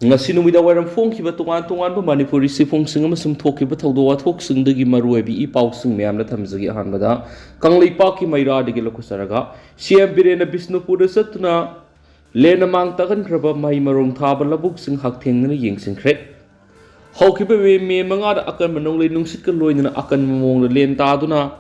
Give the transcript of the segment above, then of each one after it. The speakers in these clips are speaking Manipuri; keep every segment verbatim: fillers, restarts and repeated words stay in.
ꯉꯁꯤ ꯅꯨꯃꯤꯗꯥꯡ ꯋꯥꯏꯔꯝ ꯐꯣꯡꯈꯤꯕ ꯇꯣꯉꯥꯟ ꯇꯣꯉꯥꯟꯕ ꯃꯅꯤꯄꯨꯔꯤ ꯆꯦꯐꯣꯡꯁꯤꯡ ꯑꯃꯁꯨꯡ ꯊꯣꯛꯈꯤꯕ ꯊꯧꯗꯣꯛ ꯋꯥꯊꯣꯛꯁꯤꯡꯗꯒꯤ ꯃꯔꯨꯑꯣꯏꯕ ꯏ ꯄꯥꯎꯁꯤꯡ ꯃꯌꯥꯝꯗ ꯊꯝꯖꯒꯦ꯫ ꯑꯍꯥꯟꯕꯗ ꯀꯪꯂꯩꯄꯥꯛꯀꯤ ꯃꯩꯔꯥꯗꯒꯤ ꯂꯧꯈꯠꯆꯔꯒ, ꯁꯤ ꯑꯦꯝ ꯕꯤꯔꯦꯟꯅ ꯕꯤꯁꯅꯨꯄꯨꯔꯗ ꯆꯠꯇꯨꯅ ꯂꯦꯟꯅ ꯃꯥꯡ ꯇꯥꯛꯍꯟꯈ꯭ꯔꯕ ꯃꯍꯩ ꯃꯔꯣꯡ ꯊꯥꯕ ꯂꯧꯕꯨꯛꯁꯤꯡ ꯍꯛꯊꯦꯡꯅꯅ ꯌꯦꯡꯁꯤꯟꯈ꯭ꯔꯦ꯫ ꯍꯧꯈꯤꯕ ꯃꯦ, ꯃꯦ ꯃꯉꯥꯗ ꯑꯀꯟꯕ ꯅꯣꯡꯂꯩ ꯅꯨꯡꯁꯤꯠꯀ ꯂꯣꯏꯅꯅ ꯑꯀꯟꯕ ꯃꯑꯣꯡꯗ ꯂꯦꯟ ꯇꯥꯗꯨꯅ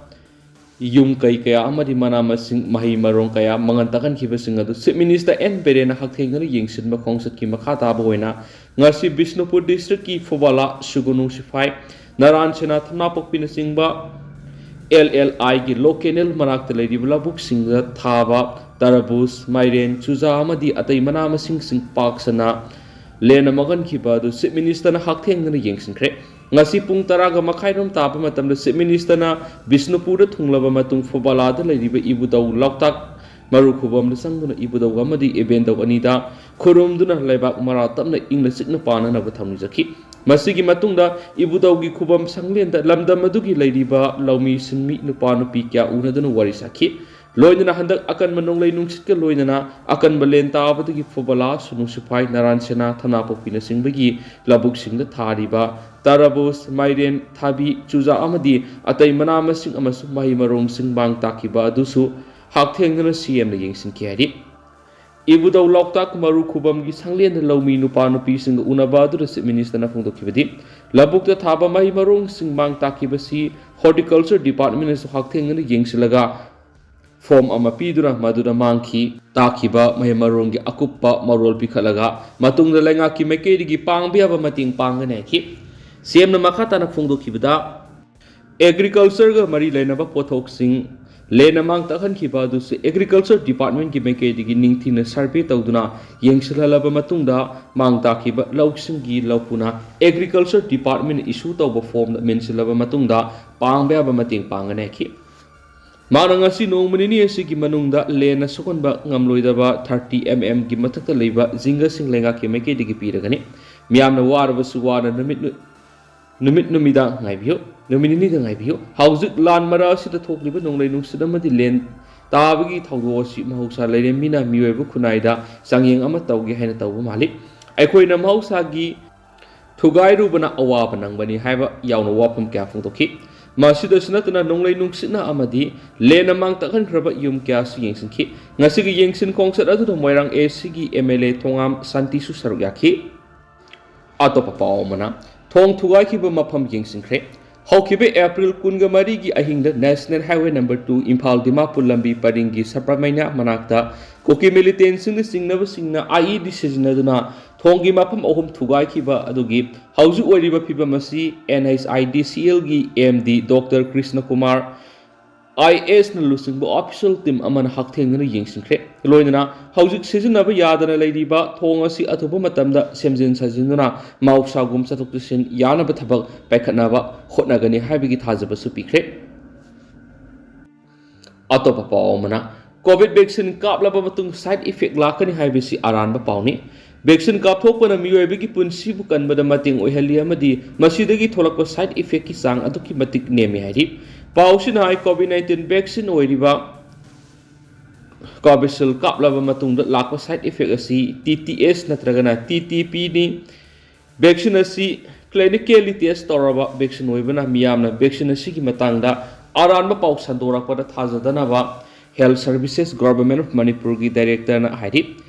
ꯌꯨꯝ ꯀꯩ ꯀꯌꯥ ꯑꯃꯗꯤ ꯃꯅꯥ ꯃꯁꯤꯡ, ꯃꯍꯩ ꯃꯔꯣꯡ ꯀꯌꯥ ꯃꯥꯡꯍꯟ ꯇꯥꯛꯍꯟꯈꯤꯕꯁꯤꯡ ꯑꯗꯨ Chief Minister ꯑꯦꯟ ꯕꯤꯔꯦꯟꯅ ꯍꯛꯊꯦꯡꯅꯅ ꯌꯦꯡꯁꯤꯟꯕ ꯈꯣꯡꯆꯠꯀꯤ ꯃꯈꯥ ꯇꯥꯕ ꯑꯣꯏꯅ ꯉꯁꯤ ꯕꯤꯁꯅꯨꯄꯨꯔ districtꯀꯤ ꯐꯨꯕꯥꯂꯥ, ꯁꯨꯒꯨꯅꯨ ꯁꯤꯐꯥꯏ, ꯅꯔꯥꯟ ꯁꯦꯅꯥ, ꯊꯝꯅꯥꯄꯣꯛꯄꯤꯅꯆꯤꯡꯕ ꯑꯦꯜ ꯑꯦꯜ ꯑꯥꯏꯒꯤ law canal ꯃꯅꯥꯛꯇ ꯂꯩꯔꯤꯕ ꯂꯧꯕꯨꯛꯁꯤꯡꯗ ꯊꯥꯕ ꯇꯔꯕꯨꯖ, ꯃꯥꯏꯔꯦꯟ, ꯆꯨꯖꯥ ꯑꯃꯗꯤ ꯑꯇꯩ ꯃꯅꯥ ꯃꯁꯤꯡꯁꯤꯡ ꯄꯥꯛ ꯁꯟꯅ ꯂꯦꯟꯅ ꯃꯥꯡꯍꯟꯈꯤꯕ ꯑꯗꯨ Chief Ministerꯅ ꯍꯛꯊꯦꯡꯅꯅ ꯌꯦꯡꯁꯤꯟꯈ꯭ꯔꯦ꯫ ꯉꯁꯤ ꯄꯨꯡ ꯇꯔꯥꯒ ꯃꯈꯥꯏꯔꯣꯝ ꯇꯥꯕ ꯃꯇꯝꯗ Chief Ministerꯅ ꯕꯤꯁꯅꯨꯄꯨꯔꯗ ꯊꯨꯡꯂꯕ ꯃꯇꯨꯡ ꯐꯨꯕꯥꯂꯥꯗ ꯂꯩꯔꯤꯕ ꯏꯕꯨꯙꯧ ꯂꯣꯛꯇꯥꯛ ꯃꯔꯨ ꯈꯨꯕꯝꯗ ꯆꯪꯗꯨꯅ ꯏꯕꯨꯙꯧ ꯑꯃꯗꯤ ꯏꯕꯦꯟꯗꯧ ꯑꯅꯤꯗ ꯈꯨꯔꯨꯝꯗꯨꯅ ꯂꯩꯕꯥꯛ ꯃꯔꯥ ꯇꯞꯅ ꯏꯪꯅ ꯆꯤꯛꯅ ꯄꯥꯟꯅꯅꯕ ꯊꯧꯅꯤꯖꯈꯤ꯫ ꯃꯁꯤꯒꯤ ꯃꯇꯨꯡꯗ ꯏꯕꯨꯙꯧꯒꯤ ꯈꯨꯕꯝ ꯁꯪꯂꯦꯟꯗ ꯂꯝꯗꯝ ꯑꯗꯨꯒꯤ ꯂꯩꯔꯤꯕ ꯂꯧꯃꯤ ꯁꯤꯟꯃꯤ ꯅꯨꯄꯥ ꯅꯨꯄꯤ ꯀꯌꯥ ꯎꯅꯗꯨꯅ ꯋꯥꯔꯤ ꯁꯥꯈꯤ꯫ ꯂꯣꯏꯅꯅ ꯍꯟꯗꯛ ꯑꯀꯟꯕ ꯅꯣꯡꯂꯩ ꯅꯨꯡꯁꯤꯠꯀ ꯂꯣꯏꯅꯅ ꯑꯀꯟꯕ ꯂꯦꯟ ꯇꯥꯕꯗꯒꯤ ꯐꯨꯕꯂꯥ, ꯁꯨꯅꯨ ꯁꯤꯐꯥꯏ, ꯅꯔꯥꯟ ꯁꯦꯅꯥ, ꯊꯝꯅꯥꯄꯣꯛꯄꯤꯅꯆꯤꯡꯕꯒꯤ ꯂꯧꯕꯨꯛꯁꯤꯡꯗ ꯊꯥꯔꯤꯕ ꯇꯔꯕꯨꯖ, ꯃꯥꯏꯔꯦꯟ, ꯊꯕꯤ, ꯆꯨꯖꯥꯛ ꯑꯃꯗꯤ ꯑꯇꯩ ꯃꯅꯥ ꯃꯁꯤꯡ ꯑꯃꯁꯨꯡ ꯃꯍꯩ ꯃꯔꯣꯡꯁꯤꯡ ꯃꯥꯡ ꯇꯥꯛꯈꯤꯕ ꯑꯗꯨꯁꯨ ꯍꯛꯊꯦꯡꯅꯅ ꯁꯤ ꯑꯦꯝꯅ ꯌꯦꯡꯁꯤꯟꯈꯤ ꯍꯥꯏꯔꯤ꯫ ꯏꯕꯨꯙꯧ ꯂꯣꯛꯇꯥꯛ ꯃꯔꯨ ꯈꯨꯕꯝꯒꯤ ꯁꯪꯂꯦꯟꯗ ꯂꯧꯃꯤ ꯅꯨꯄꯥ ꯅꯨꯄꯤꯁꯤꯡꯒ ꯎꯅꯕ ꯑꯗꯨꯗ Chief Ministerꯅ ꯐꯣꯡꯗꯣꯛꯈꯤꯕꯗꯤ, ꯂꯧꯕꯨꯛꯇ ꯊꯥꯕ ꯃꯍꯩ ꯃꯔꯣꯡꯁꯤꯡ ꯃꯥꯡ ꯇꯥꯛꯈꯤꯕꯁꯤ Horticulture Departmentꯅꯁꯨ ꯍꯛꯊꯦꯡꯅꯅ ꯌꯦꯡꯁꯤꯜꯂꯒ form ꯑꯃ ꯄꯤꯗꯨꯅ ꯃꯗꯨꯗ ꯃꯥꯡꯈꯤ ꯇꯥꯛꯈꯤꯕ ꯃꯍꯩ ꯃꯔꯣꯡꯒꯤ ꯑꯀꯨꯞꯄ ꯃꯔꯣꯜ ꯄꯤꯈꯠꯂꯒ ꯃꯇꯨꯡꯗ ꯂꯩꯉꯥꯛꯀꯤ ꯃꯥꯏꯀꯩꯗꯒꯤ ꯄꯥꯡꯕ ꯌꯥꯕ ꯃꯇꯦꯡ ꯄꯥꯡꯒꯅꯤ ꯍꯥꯏꯈꯤ꯫ ꯁꯤ ꯑꯦꯝꯅ ꯃꯈꯥ ꯇꯥꯅ ꯐꯣꯡꯗꯣꯛꯈꯤꯕꯗ, Agricultureꯒ ꯃꯔꯤ ꯂꯩꯅꯕ ꯄꯣꯠꯊꯣꯛꯁꯤꯡ ꯂꯦꯟꯅ ꯃꯥꯡ ꯇꯥꯛꯍꯟꯈꯤꯕ ꯑꯗꯨꯁꯨ Agriculture Departmentꯀꯤ ꯃꯥꯏꯀꯩꯗꯒꯤ ꯅꯤꯡꯊꯤꯅ survey ꯇꯧꯗꯨꯅ ꯌꯦꯡꯁꯤꯜꯍꯜꯂꯕ ꯃꯇꯨꯡꯗ ꯃꯥꯡ ꯇꯥꯛꯈꯤꯕ ꯂꯧꯁꯤꯡꯒꯤ ꯂꯧꯄꯨꯅ Agriculture Departmentꯅ issue ꯇꯧꯕ formꯗ ꯃꯦꯟꯁꯤꯜꯂꯕ ꯃꯇꯨꯡꯗ ꯄꯥꯡꯕ ꯌꯥꯕ ꯃꯇꯦꯡ ꯄꯥꯡꯒꯅꯤ ꯍꯥꯏꯈꯤ꯫ ꯃꯍꯥꯛꯅ ꯉꯁꯤ ꯅꯣꯡꯃ ꯅꯤꯅꯤ ꯑꯁꯤꯒꯤ ꯃꯅꯨꯡꯗ ꯂꯦꯟꯅ ꯁꯣꯛꯍꯟꯕ ꯉꯝꯂꯣꯏꯗꯕ thirty mmꯒꯤ ꯃꯊꯛꯇ ꯂꯩꯕ ꯖꯤꯡꯒꯁꯤꯡ ꯂꯩꯉꯥꯛꯀꯤ ꯃꯥꯏꯀꯩꯗꯒꯤ ꯄꯤꯔꯒꯅꯤ꯫ ꯃꯤꯌꯥꯝꯅ ꯋꯥꯔꯕꯁꯨ ꯋꯥꯅ ꯅꯨꯃꯤꯠ ꯅꯨ-, ꯅꯨꯃꯤꯠ ꯅꯨꯃꯤꯗꯥꯡ ꯉꯥꯏꯕꯤꯌꯨ, ꯅꯨꯃꯤꯠ ꯅꯤꯅꯤꯗ ꯉꯥꯏꯕꯤꯌꯨ꯫ ꯍꯧꯖꯤꯛ ꯂꯥꯟ ꯃꯔꯛ ꯑꯁꯤꯗ ꯊꯣꯛꯂꯤꯕ ꯅꯣꯡꯂꯩ ꯅꯨꯡꯁꯤꯠ ꯑꯃꯗꯤ ꯂꯦꯟ ꯇꯥꯕꯒꯤ ꯊꯧꯗꯣꯛ ꯑꯁꯤ ꯃꯍꯧꯁꯥ ꯂꯥꯏꯔꯦꯝꯕꯤꯅ ꯃꯤꯑꯣꯏꯕ ꯈꯨꯟꯅꯥꯏꯗ ꯆꯥꯡꯌꯦꯡ ꯑꯃ ꯇꯧꯒꯦ ꯍꯥꯏꯅ ꯇꯧꯕ ꯃꯥꯜꯂꯤ꯫ ꯑꯩꯈꯣꯏꯅ ꯃꯍꯧꯁꯥꯒꯤ ꯊꯨꯒꯥꯏꯔꯨꯕꯅ ꯑꯋꯥꯕ ꯅꯪꯕꯅꯤ ꯍꯥꯏꯕ ꯌꯥꯎꯅ ꯋꯥꯐꯝ ꯀꯌꯥ ꯐꯣꯡꯗꯣꯛꯈꯤ꯫ ꯃꯁꯤꯗꯁꯨ ꯅꯠꯇꯅ ꯅꯣꯡꯂꯩ ꯅꯨꯡꯁꯤꯠꯅ ꯑꯃꯗꯤ ꯂꯦꯟꯅ ꯃꯥꯡ ꯇꯥꯛꯍꯟꯈ꯭ꯔꯕ ꯌꯨꯝ ꯀꯌꯥꯁꯨ ꯌꯦꯡꯁꯤꯟꯈꯤ꯫ ꯉꯁꯤꯒꯤ ꯌꯦꯡꯁꯤꯟ ꯈꯣꯡꯆꯠ ꯑꯗꯨꯗ ꯃꯣꯏꯔꯥꯡ ꯑꯦ ꯁꯤꯒꯤ ꯑꯦꯝ ꯑꯦꯜ ꯑꯦ ꯊꯣꯉꯥꯝ ꯁꯥꯟꯇꯤꯁꯨ ꯁꯔꯨꯛ ꯌꯥꯈꯤ꯫ ꯑꯇꯣꯞꯄ ꯄꯥꯎ ꯑꯃꯅ, ꯊꯣꯡ ꯊꯨꯒꯥꯏꯈꯤꯕ ꯃꯐꯝ ꯌꯦꯡꯁꯤꯟꯈ꯭ꯔꯦ꯫ ꯍꯧꯈꯤꯕ ꯑꯦꯄ꯭ꯔꯤꯜ ꯀꯨꯟꯒ ꯃꯔꯤꯒꯤ ꯑꯍꯤꯡꯗ National Highway number two Imphal Dimapur ꯂꯝꯕꯤ ꯄꯔꯤꯡꯒꯤ ꯁꯄ꯭ꯔꯃꯩꯅ ꯃꯅꯥꯛꯇ ꯀꯨꯀꯤ ꯃꯤꯂꯤꯇꯦꯟꯁꯤꯡꯅ ꯆꯤꯡꯅꯕꯁꯤꯡꯅ ꯑꯥꯏ ꯏ ꯗꯤ ꯁꯤꯖꯤꯟꯅꯗꯨꯅ ꯊꯣꯡꯒꯤ ꯃꯐꯝ ꯑꯍꯨꯝ ꯊꯨꯒꯥꯏꯈꯤꯕ ꯑꯗꯨꯒꯤ ꯍꯧꯖꯤꯛ ꯑꯣꯏꯔꯤꯕ ꯐꯤꯕꯝ ꯑꯁꯤ and H I D C ꯑꯦꯜꯒꯤ M D doctor Krishna Kumar, I A ꯑꯦꯁꯅ ꯂꯨꯆꯤꯡꯕ ꯑꯣꯐꯤꯁꯤꯌꯦꯜ ꯇꯤꯝ ꯑꯃꯅ ꯍꯛꯊꯦꯡꯅꯅ ꯌꯦꯡꯁꯤꯟꯈ꯭ꯔꯦ꯫ ꯂꯣꯏꯅꯅ ꯍꯧꯖꯤꯛ ꯁꯤꯖꯤꯟꯅꯕ ꯌꯥꯗꯅ ꯂꯩꯔꯤꯕ ꯊꯣꯡ ꯑꯁꯤ ꯑꯊꯨꯕ ꯃꯇꯝꯗ ꯁꯦꯝꯖꯤꯟ ꯁꯥꯖꯤꯟꯗꯨꯅ ꯃꯍꯧꯁꯥꯒꯨꯝ ꯆꯠꯊꯣꯛ ꯆꯠꯁꯤꯟ ꯌꯥꯅꯕ ꯊꯕꯛ ꯄꯥꯏꯈꯠꯅꯕ ꯍꯣꯠꯅꯒꯅꯤ ꯍꯥꯏꯕꯒꯤ ꯊꯥꯖꯕꯁꯨ ꯄꯤꯈ꯭ꯔꯦ꯫ ꯑꯇꯣꯞꯄ ꯄꯥꯎ ꯑꯃꯅ, ꯀꯣꯚꯤꯗ ꯚꯦꯛꯁꯤꯟ ꯀꯥꯞꯂꯕ ꯃꯇꯨꯡ ꯁꯥꯏꯗ ꯏꯐꯦꯛ ꯂꯥꯛꯀꯅꯤ ꯍꯥꯏꯕꯁꯤ ꯑꯔꯥꯟꯕ ꯄꯥꯎꯅꯤ꯫ ꯚꯦꯛꯁꯤꯟ ꯀꯥꯞꯊꯣꯛꯄꯅ ꯃꯤꯑꯣꯏꯕꯒꯤ ꯄꯨꯟꯁꯤꯕꯨ ꯀꯟꯕꯗ ꯃꯇꯦꯡ ꯑꯣꯏꯍꯜꯂꯤ ꯑꯃꯗꯤ ꯃꯁꯤꯗꯒꯤ ꯊꯣꯛꯂꯛꯄ ꯁꯥꯏꯗ ꯏꯐꯦꯛꯀꯤ ꯆꯥꯡ ꯑꯗꯨꯛꯀꯤ ꯃꯇꯤꯛ ꯅꯦꯝꯃꯤ ꯍꯥꯏꯔꯤ꯫ ꯄꯥꯎꯁꯤꯅ ꯍꯥꯏ, ꯀꯣꯚꯤꯗ ꯅꯥꯏꯟꯇꯤꯟ ꯚꯦꯛꯁꯤꯟ ꯑꯣꯏꯔꯤꯕ ꯀꯣꯚꯤꯁꯤꯜ ꯀꯥꯞꯂꯕ ꯃꯇꯨꯡꯗ ꯂꯥꯛꯄ ꯁꯥꯏꯗ ꯏꯐꯦꯛ ꯑꯁꯤ ꯇꯤ ꯇꯤ ꯑꯦꯁ ꯅꯠꯇ꯭ꯔꯒꯅ ꯇꯤ ꯇꯤ ꯄꯤꯅꯤ꯫ ꯚꯦꯛꯁꯤꯟ ꯑꯁꯤ ꯀ꯭ꯂꯤꯅꯤꯀꯦꯜꯂꯤ ꯇꯦꯁ ꯇꯧꯔꯕ ꯚꯦꯛꯁꯤꯟ ꯑꯣꯏꯕꯅ ꯃꯤꯌꯥꯝꯅ ꯚꯦꯛꯁꯤꯟ ꯑꯁꯤꯒꯤ ꯃꯇꯥꯡꯗ ꯑꯔꯥꯟꯕ ꯄꯥꯎ ꯁꯟꯗꯣꯔꯛꯄꯗ ꯊꯥꯖꯗꯅꯕ Health Services Government of ꯃꯅꯤꯄꯨꯔꯒꯤ ꯗꯥꯏꯔꯦꯛꯇꯔꯅ ꯍꯥꯏꯔꯤ꯫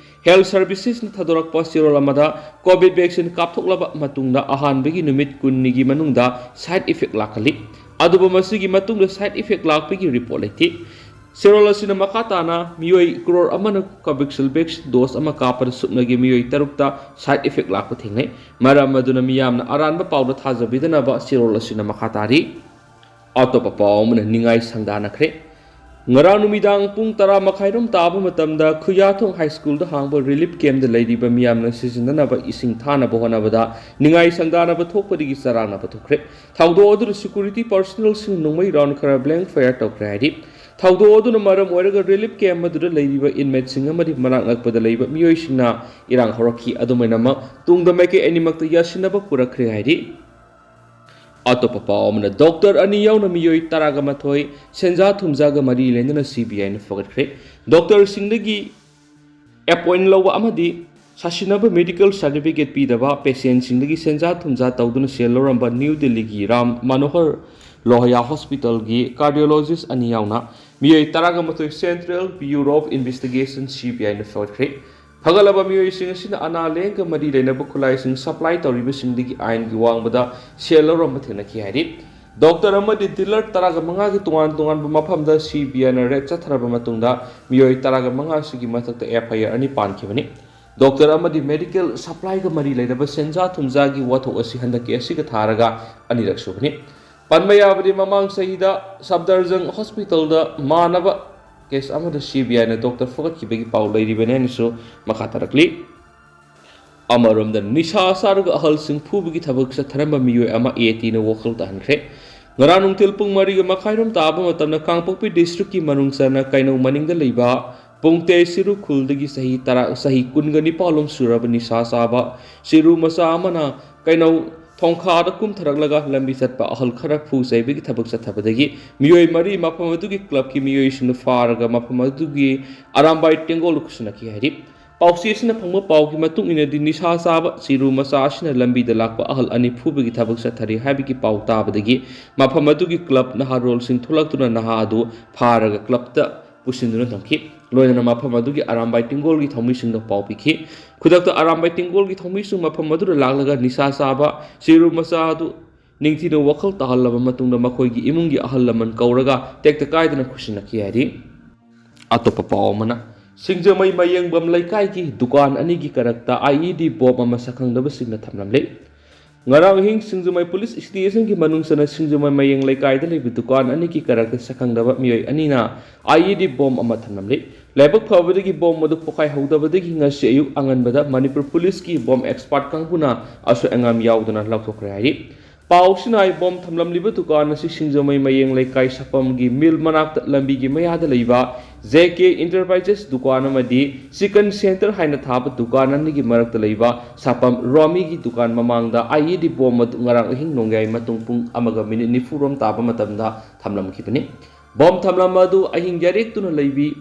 Health Servicesꯅ ꯊꯥꯗꯣꯔꯛꯄ ꯆꯦꯔꯣꯜ ꯑꯃꯗ ꯀꯣꯚꯤꯗ ꯚꯦꯛꯁꯤꯟ ꯀꯥꯞꯊꯣꯛꯂꯕ ꯃꯇꯨꯡꯗ ꯑꯍꯥꯟꯕꯒꯤ ꯅꯨꯃꯤꯠ ꯀꯨꯟꯅꯤꯒꯤ ꯃꯅꯨꯡꯗ ꯁꯥꯏꯗ ꯏꯐꯦꯛ ꯂꯥꯛꯀꯜꯂꯤ꯫ ꯑꯗꯨꯕꯨ ꯃꯁꯤꯒꯤ ꯃꯇꯨꯡꯗ ꯁꯥꯏꯗ ꯏꯐꯦꯛ ꯂꯥꯛꯄꯒꯤ ꯔꯤꯄꯣꯔꯠ ꯂꯩꯇꯦ꯫ ꯆꯦꯔꯣꯜ ꯑꯁꯤꯅ ꯃꯈꯥ ꯇꯥꯅ ꯃꯤꯑꯣꯏ ꯀ꯭ꯔꯣꯔ ꯑꯃꯅ ꯀꯣꯚꯤꯁꯤꯜ ꯚꯦꯛꯁꯤꯟ ꯗꯣꯁ ꯑꯃ ꯀꯥꯞꯄꯗ ꯁꯨꯞꯅꯒꯤ ꯃꯤꯑꯣꯏ ꯇꯔꯨꯛꯇ ꯁꯥꯏꯗ ꯏꯐꯦꯛ ꯂꯥꯛꯄ ꯊꯦꯡꯅꯩ꯫ ꯃꯔꯝ ꯑꯗꯨꯅ ꯃꯤꯌꯥꯝꯅ ꯑꯔꯥꯟꯕ ꯄꯥꯎꯗ ꯊꯥꯖꯕꯤꯗꯅꯕ ꯆꯦꯔꯣꯜ ꯑꯁꯤꯅ ꯃꯈꯥ ꯇꯥꯔꯤ꯫ ꯑꯇꯣꯞꯄ ꯄꯥꯎ ꯑꯃꯅ ꯅꯤꯡꯉꯥꯏ ꯁꯪꯗꯥꯅꯈ꯭ꯔꯦ꯫ ꯉꯔꯥꯡ ꯅꯨꯃꯤꯗꯥꯡ ꯄꯨꯡ ꯇꯔꯥ ꯃꯈꯥꯏꯔꯣꯝ ꯇꯥꯕ ꯃꯇꯝꯗ ꯈꯨꯌꯥꯊꯣꯡ ꯍꯥꯏ ꯁ꯭ꯀꯨꯜꯗ ꯍꯥꯡꯕ ꯔꯤꯂꯤꯐ ꯀꯦꯝꯞꯇ ꯂꯩꯔꯤꯕ ꯃꯤꯌꯥꯝꯅ ꯁꯤꯖꯤꯟꯅꯅꯕ ꯏꯁꯤꯡ ꯊꯥꯅꯕ ꯍꯣꯠꯅꯕꯗ ꯅꯤꯡꯉꯥꯏ ꯁꯪꯗꯥꯅꯕ ꯊꯣꯛꯄꯗꯒꯤ ꯆꯔꯥꯡꯅꯕ ꯊꯣꯛꯈ꯭ꯔꯦ꯫ ꯊꯧꯗꯣꯛ ꯑꯗꯨꯗ ꯁꯦꯀ꯭ꯌꯨꯔꯤꯇꯤ ꯄꯔꯁꯣꯅꯦꯜꯁꯤꯡ ꯅꯣꯡꯃꯩ ꯔꯥꯎꯟ ꯈꯔ ꯕ꯭ꯂꯦꯡ ꯐꯥꯌꯔ ꯇꯧꯈ꯭ꯔꯦ ꯍꯥꯏꯔꯤ꯫ ꯊꯧꯗꯣꯛ ꯑꯗꯨꯅ ꯃꯔꯝ ꯑꯣꯏꯔꯒ ꯔꯤꯂꯤꯐ ꯀꯦꯝꯞ ꯑꯗꯨꯗ ꯂꯩꯔꯤꯕ ꯏꯟꯃꯦꯠꯁꯤꯡ ꯑꯃꯗꯤ ꯃꯅꯥꯛ ꯅꯛꯄꯗ ꯂꯩꯕ ꯃꯤꯑꯣꯏꯁꯤꯡꯅ ꯏꯔꯥꯡ ꯍꯧꯔꯛꯈꯤ꯫ ꯑꯗꯨꯃꯥꯏꯅꯃꯛ ꯇꯨꯡꯗ ꯃꯥꯏꯀꯩ ꯑꯅꯤꯃꯛꯇ ꯌꯥꯁꯤꯟꯅꯕ ꯄꯨꯔꯛꯈ꯭ꯔꯦ ꯍꯥꯏꯔꯤ꯫ ꯑꯇꯣꯞꯄ ꯄꯥꯎ ꯑꯃꯅ, ꯗꯣꯛꯇꯔ ꯑꯅꯤ ꯌꯥꯎꯅ ꯃꯤꯑꯣꯏ ꯇꯔꯥꯒ ꯃꯥꯊꯣꯏ ꯁꯦꯟꯖꯥ ꯊꯨꯝꯖꯥꯒ ꯃꯔꯤ ꯂꯩꯅꯅ ꯁꯤ ꯕꯤ ꯑꯥꯏꯅ ꯐꯒꯠꯈ꯭ꯔꯦ꯫ ꯗꯣꯛꯇꯔꯁꯤꯡꯗꯒꯤ ꯑꯦꯄꯣꯏꯟ ꯂꯧꯕ ꯑꯃꯗꯤ ꯁꯥꯁꯤꯟꯅꯕ ꯃꯦꯗꯤꯀꯦꯜ ꯁꯥꯔꯇꯤꯐꯤꯀꯦꯠ ꯄꯤꯗꯕ ꯄꯦꯁꯦꯟꯁꯤꯡꯗꯒꯤ ꯁꯦꯟꯖꯥ ꯊꯨꯝꯖꯥ ꯇꯧꯗꯨꯅ ꯁꯦꯜ ꯂꯧꯔꯝꯕ ꯅ꯭ꯌꯨ ꯗꯤꯜꯂꯤꯒꯤ ꯔꯥꯝ ꯃꯅꯣꯍꯔ ꯂꯣꯍꯌꯥ ꯍꯣꯁꯄꯤꯇꯥꯜꯒꯤ ꯀꯥꯔꯗꯤꯑꯣꯂꯣꯖꯤꯁ ꯑꯅꯤ ꯌꯥꯎꯅ ꯃꯤꯑꯣꯏ ꯇꯔꯥꯒ ꯃꯥꯊꯣꯏ Central Bureau of Investigation, C B I ꯅ ꯐꯒꯠꯈ꯭ꯔꯦ꯫ ꯐꯒꯠꯂꯕ ꯃꯤꯑꯣꯏꯁꯤꯡ ꯑꯁꯤꯅ ꯑꯅꯥ ꯂꯥꯌꯦꯡꯒ ꯃꯔꯤ ꯂꯩꯅꯕ ꯈꯨꯠꯂꯥꯏꯁꯤꯡ ꯁꯄ꯭ꯂꯥꯏ ꯇꯧꯔꯤꯕꯁꯤꯡꯗꯒꯤ ꯑꯥꯏꯟꯒꯤ ꯋꯥꯡꯃꯗ ꯁꯦꯜ ꯂꯧꯔꯝꯕ ꯊꯦꯡꯅꯈꯤ ꯍꯥꯏꯔꯤ꯫ ꯗꯣꯛꯇꯔ ꯑꯃꯗꯤ ꯗꯤꯂꯔ ꯇꯔꯥꯒ ꯃꯉꯥꯒꯤ ꯇꯣꯉꯥꯟ ꯇꯣꯉꯥꯟꯕ ꯃꯐꯝꯗ C B I ꯅ ꯔꯦꯗ ꯆꯠꯊꯔꯕ ꯃꯇꯨꯡꯗ ꯃꯤꯑꯣꯏ ꯇꯔꯥꯒ ꯃꯉꯥ ꯑꯁꯤꯒꯤ ꯃꯊꯛꯇ F I R ꯑꯅꯤ ꯄꯥꯟꯈꯤꯕꯅꯤ꯫ ꯗꯣꯛꯇꯔ ꯑꯃꯗꯤ ꯃꯦꯗꯤꯀꯦꯜ ꯁꯄ꯭ꯂꯥꯏꯒ ꯃꯔꯤ ꯂꯩꯅꯕ ꯁꯦꯟꯖꯥ ꯊꯨꯝꯖꯥꯒꯤ ꯋꯥꯊꯣꯛ ꯑꯁꯤ ꯍꯟꯗꯛꯀꯤ ꯑꯁꯤꯒ ꯊꯥꯔꯒ ꯑꯅꯤꯔꯛ ꯁꯨꯕꯅꯤ꯫ ꯄꯟꯕ ꯌꯥꯕꯗꯤ, ꯃꯃꯥꯡ ꯆꯍꯤꯗ ꯁꯐꯗꯔꯖꯪ ꯍꯣꯁꯄꯤꯇꯥꯜꯗ ꯃꯥꯟꯅꯕ ꯀꯦꯁ ꯑꯃꯗ C B I ꯅ ꯗꯣꯛꯇꯔ ꯐꯨꯒꯠꯈꯤꯕꯒꯤ ꯄꯥꯎ ꯂꯩꯔꯤꯕꯅꯤ ꯍꯥꯏꯅꯁꯨ ꯃꯈꯥ ꯇꯥꯔꯛꯂꯤ꯫ ꯑꯃꯔꯣꯝꯗ, ꯅꯤꯁꯥ ꯆꯥꯔꯒ ꯑꯍꯜꯁꯤꯡ ꯐꯨꯕꯒꯤ ꯊꯕꯛ ꯆꯠꯊꯔꯝꯕ ꯃꯤꯑꯣꯏ ꯑꯃ A T ꯅ ꯋꯥꯈꯜ ꯇꯥꯍꯟꯈ꯭ꯔꯦ꯫ ꯉꯔꯥꯡ ꯅꯨꯡꯊꯤꯜ ꯄꯨꯡ ꯃꯔꯤꯒ ꯃꯈꯥꯏꯔꯣꯝ ꯇꯥꯕ ꯃꯇꯝꯗ ꯀꯥꯡꯄꯣꯛꯄꯤ ꯗꯤꯁꯇ꯭ꯔꯤꯛꯀꯤ ꯃꯅꯨꯡ ꯆꯟꯅ ꯀꯩꯅꯧ ꯃꯅꯤꯡꯗ ꯂꯩꯕ ꯄꯨꯡꯇꯦ ꯁꯤꯔꯨ ꯈꯨꯜꯗꯒꯤ ꯆꯍꯤ ꯇꯔꯥ, ꯆꯍꯤ ꯀꯨꯟꯒ ꯅꯤꯄꯥꯜ ꯂꯣꯝ ꯁꯨꯔꯕ ꯅꯤꯁꯥ ꯆꯥꯕ ꯁꯤꯔꯨ ꯃꯆꯥ ꯑꯃꯅ ꯀꯩꯅꯧ ꯊꯣꯡꯈꯥꯗ ꯀꯨꯝꯊꯔꯛꯂꯒ ꯂꯝꯕꯤ ꯆꯠꯄ ꯑꯍꯜ ꯈꯔ ꯐꯨ ꯆꯩꯕꯒꯤ ꯊꯕꯛ ꯆꯠꯊꯕꯗꯒꯤ ꯃꯤꯑꯣꯏ ꯃꯔꯤ ꯃꯐꯝ ꯑꯗꯨꯒꯤ ꯀ꯭ꯂꯕꯀꯤ ꯃꯤꯑꯣꯏꯁꯤꯡꯅ ꯐꯥꯔꯒ ꯃꯐꯝ ꯑꯗꯨꯒꯤ ꯑꯔꯥꯝꯕꯥꯏ ꯇꯦꯡꯒꯣꯜꯗ ꯈꯨꯠꯁꯤꯟꯅꯈꯤ ꯍꯥꯏꯔꯤ꯫ ꯄꯥꯎꯆꯦꯁꯤꯅ ꯐꯪꯕ ꯄꯥꯎꯒꯤ ꯃꯇꯨꯡ ꯏꯟꯅꯗꯤ, ꯅꯤꯁꯥ ꯆꯥꯕ ꯆꯤꯔꯨ ꯃꯆꯥ ꯑꯁꯤꯅ ꯂꯝꯕꯤꯗ ꯂꯥꯛꯄ ꯑꯍꯜ ꯑꯅꯤ ꯐꯨꯕꯒꯤ ꯊꯕꯛ ꯆꯠꯊꯔꯤ ꯍꯥꯏꯕꯒꯤ ꯄꯥꯎ ꯇꯥꯕꯗꯒꯤ ꯃꯐꯝ ꯑꯗꯨꯒꯤ ꯀ꯭ꯂꯕ ꯅꯍꯥꯔꯣꯜꯁꯤꯡ ꯊꯣꯛꯂꯛꯇꯨꯅ ꯅꯍꯥ ꯑꯗꯨ ꯐꯥꯔꯒ ꯀ꯭ꯂꯕꯇ ꯄꯨꯁꯤꯟꯗꯨꯅ ꯊꯝꯈꯤ꯫ ꯂꯣꯏꯅꯅ ꯃꯐꯝ ꯑꯗꯨꯒꯤ ꯑꯔꯥꯝꯕꯥꯏ ꯇꯤꯡꯒꯣꯜꯒꯤ ꯊꯧꯃꯤꯁꯤꯡꯗ ꯄꯥꯎ ꯄꯤꯈꯤ꯫ ꯈꯨꯗꯛꯇ ꯑꯔꯥꯝꯕꯥꯏ ꯇꯤꯡꯒꯣꯜꯒꯤ ꯊꯧꯃꯤꯁꯤꯡ ꯃꯐꯝ ꯑꯗꯨꯗ ꯂꯥꯛꯂꯒ ꯅꯤꯁꯥ ꯆꯥꯕ ꯆꯤꯔꯨ ꯃꯆꯥ ꯑꯗꯨ ꯅꯤꯡꯊꯤꯅ ꯋꯥꯈꯜ ꯇꯥꯍꯜꯂꯕ ꯃꯇꯨꯡꯗ ꯃꯈꯣꯏꯒꯤ ꯏꯃꯨꯡꯒꯤ ꯑꯍꯜ ꯂꯃꯟ ꯀꯧꯔꯒ ꯇꯦꯛꯇ ꯀꯥꯏꯗꯅ ꯈꯨꯠꯁꯤꯟꯅꯈꯤ ꯍꯥꯏꯔꯤ꯫ ꯑꯇꯣꯞꯄ ꯄꯥꯎ ꯑꯃꯅ, ꯁꯤꯡꯖꯃꯩ ꯃꯌꯦꯡꯕꯝ ꯂꯩꯀꯥꯏꯒꯤ ꯗꯨꯀꯥꯟ ꯑꯅꯤꯒꯤ ꯀꯔꯛꯇ I E D ꯕꯣꯝ ꯑꯃ ꯁꯛꯈꯪꯗꯕꯁꯤꯡꯅ ꯊꯝꯂꯝꯂꯦ꯫ ꯉꯔꯥꯡ ꯑꯍꯤꯡ ꯁꯤꯡꯖꯃꯩ ꯄꯨꯂꯤꯁ ꯁ꯭ꯇꯦꯁꯟꯒꯤ ꯃꯅꯨꯡ ꯆꯟꯅ ꯁꯤꯡꯖꯃꯩ ꯃꯌꯦꯡ ꯂꯩꯀꯥꯏꯗ ꯂꯩꯕ ꯗꯨꯀꯥꯟ ꯑꯅꯤꯒꯤ ꯀꯔꯛꯇ ꯁꯛꯈꯪꯗꯕ ꯃꯤꯑꯣꯏ ꯑꯅꯤꯅ I E D ꯕꯣꯝ ꯑꯃ ꯊꯝꯂꯝꯂꯦ꯫ ꯂꯥꯏꯕꯛ ꯐꯕꯗꯒꯤ ꯕꯣꯝ ꯑꯗꯨ ꯄꯣꯈꯥꯏꯍꯧꯗꯕꯗꯒꯤ ꯉꯁꯤ ꯑꯌꯨꯛ ꯑꯉꯟꯕꯗ ꯃꯅꯤꯄꯨꯔ ꯄꯨꯂꯤꯁꯀꯤ ꯕꯣꯝ ꯑꯦꯛꯁꯄꯥꯔꯠ ꯀꯥꯡꯕꯨꯅ ꯑꯁꯣꯏ ꯑꯉꯥꯝ ꯌꯥꯎꯗꯅ ꯂꯧꯊꯣꯛꯈ꯭ꯔꯦ ꯍꯥꯏꯔꯤ꯫ ꯄꯥꯎꯁꯤꯅ ꯍꯥꯏ, ꯕꯣꯝ ꯊꯝꯂꯝꯂꯤꯕ ꯗꯨꯀꯥꯟ ꯑꯁꯤ ꯁꯤꯡꯖꯃꯩ ꯃꯌꯦꯡ ꯂꯩꯀꯥꯏ ꯁꯛꯄꯝꯒꯤ ꯃꯤꯜ ꯃꯅꯥꯛꯇ ꯂꯝꯕꯤꯒꯤ ꯃꯌꯥꯗ ꯂꯩꯕ J K Enterprises ꯗꯨꯀꯥꯟ ꯑꯃꯗꯤ Chicken Center ꯍꯥꯏꯅ ꯊꯥꯕ ꯗꯨꯀꯥꯟ ꯑꯅꯤꯒꯤ ꯃꯔꯛꯇ ꯂꯩꯕ ꯁꯛꯄꯝ ꯔꯣꯃꯤꯒꯤ ꯗꯨꯀꯥꯟ ꯃꯃꯥꯡꯗ I E D ꯕꯣꯝ ꯑꯗꯨ ꯉꯔꯥꯡ ꯑꯍꯤꯡ ꯅꯣꯡꯌꯥꯏ ꯃꯇꯨꯡ ꯄꯨꯡ ꯑꯃꯒ ꯃꯤꯅꯤꯠ ꯅꯤꯐꯨ ꯔꯣꯝ ꯇꯥꯕ ꯃꯇꯝꯗ ꯊꯝꯂꯝꯈꯤꯕꯅꯤ꯫ ꯕꯣꯝ ꯊꯝꯂꯝꯕ ꯑꯗꯨ ꯑꯍꯤꯡ ꯌꯥꯔꯦꯛꯇꯨꯅ ꯂꯩꯕꯤ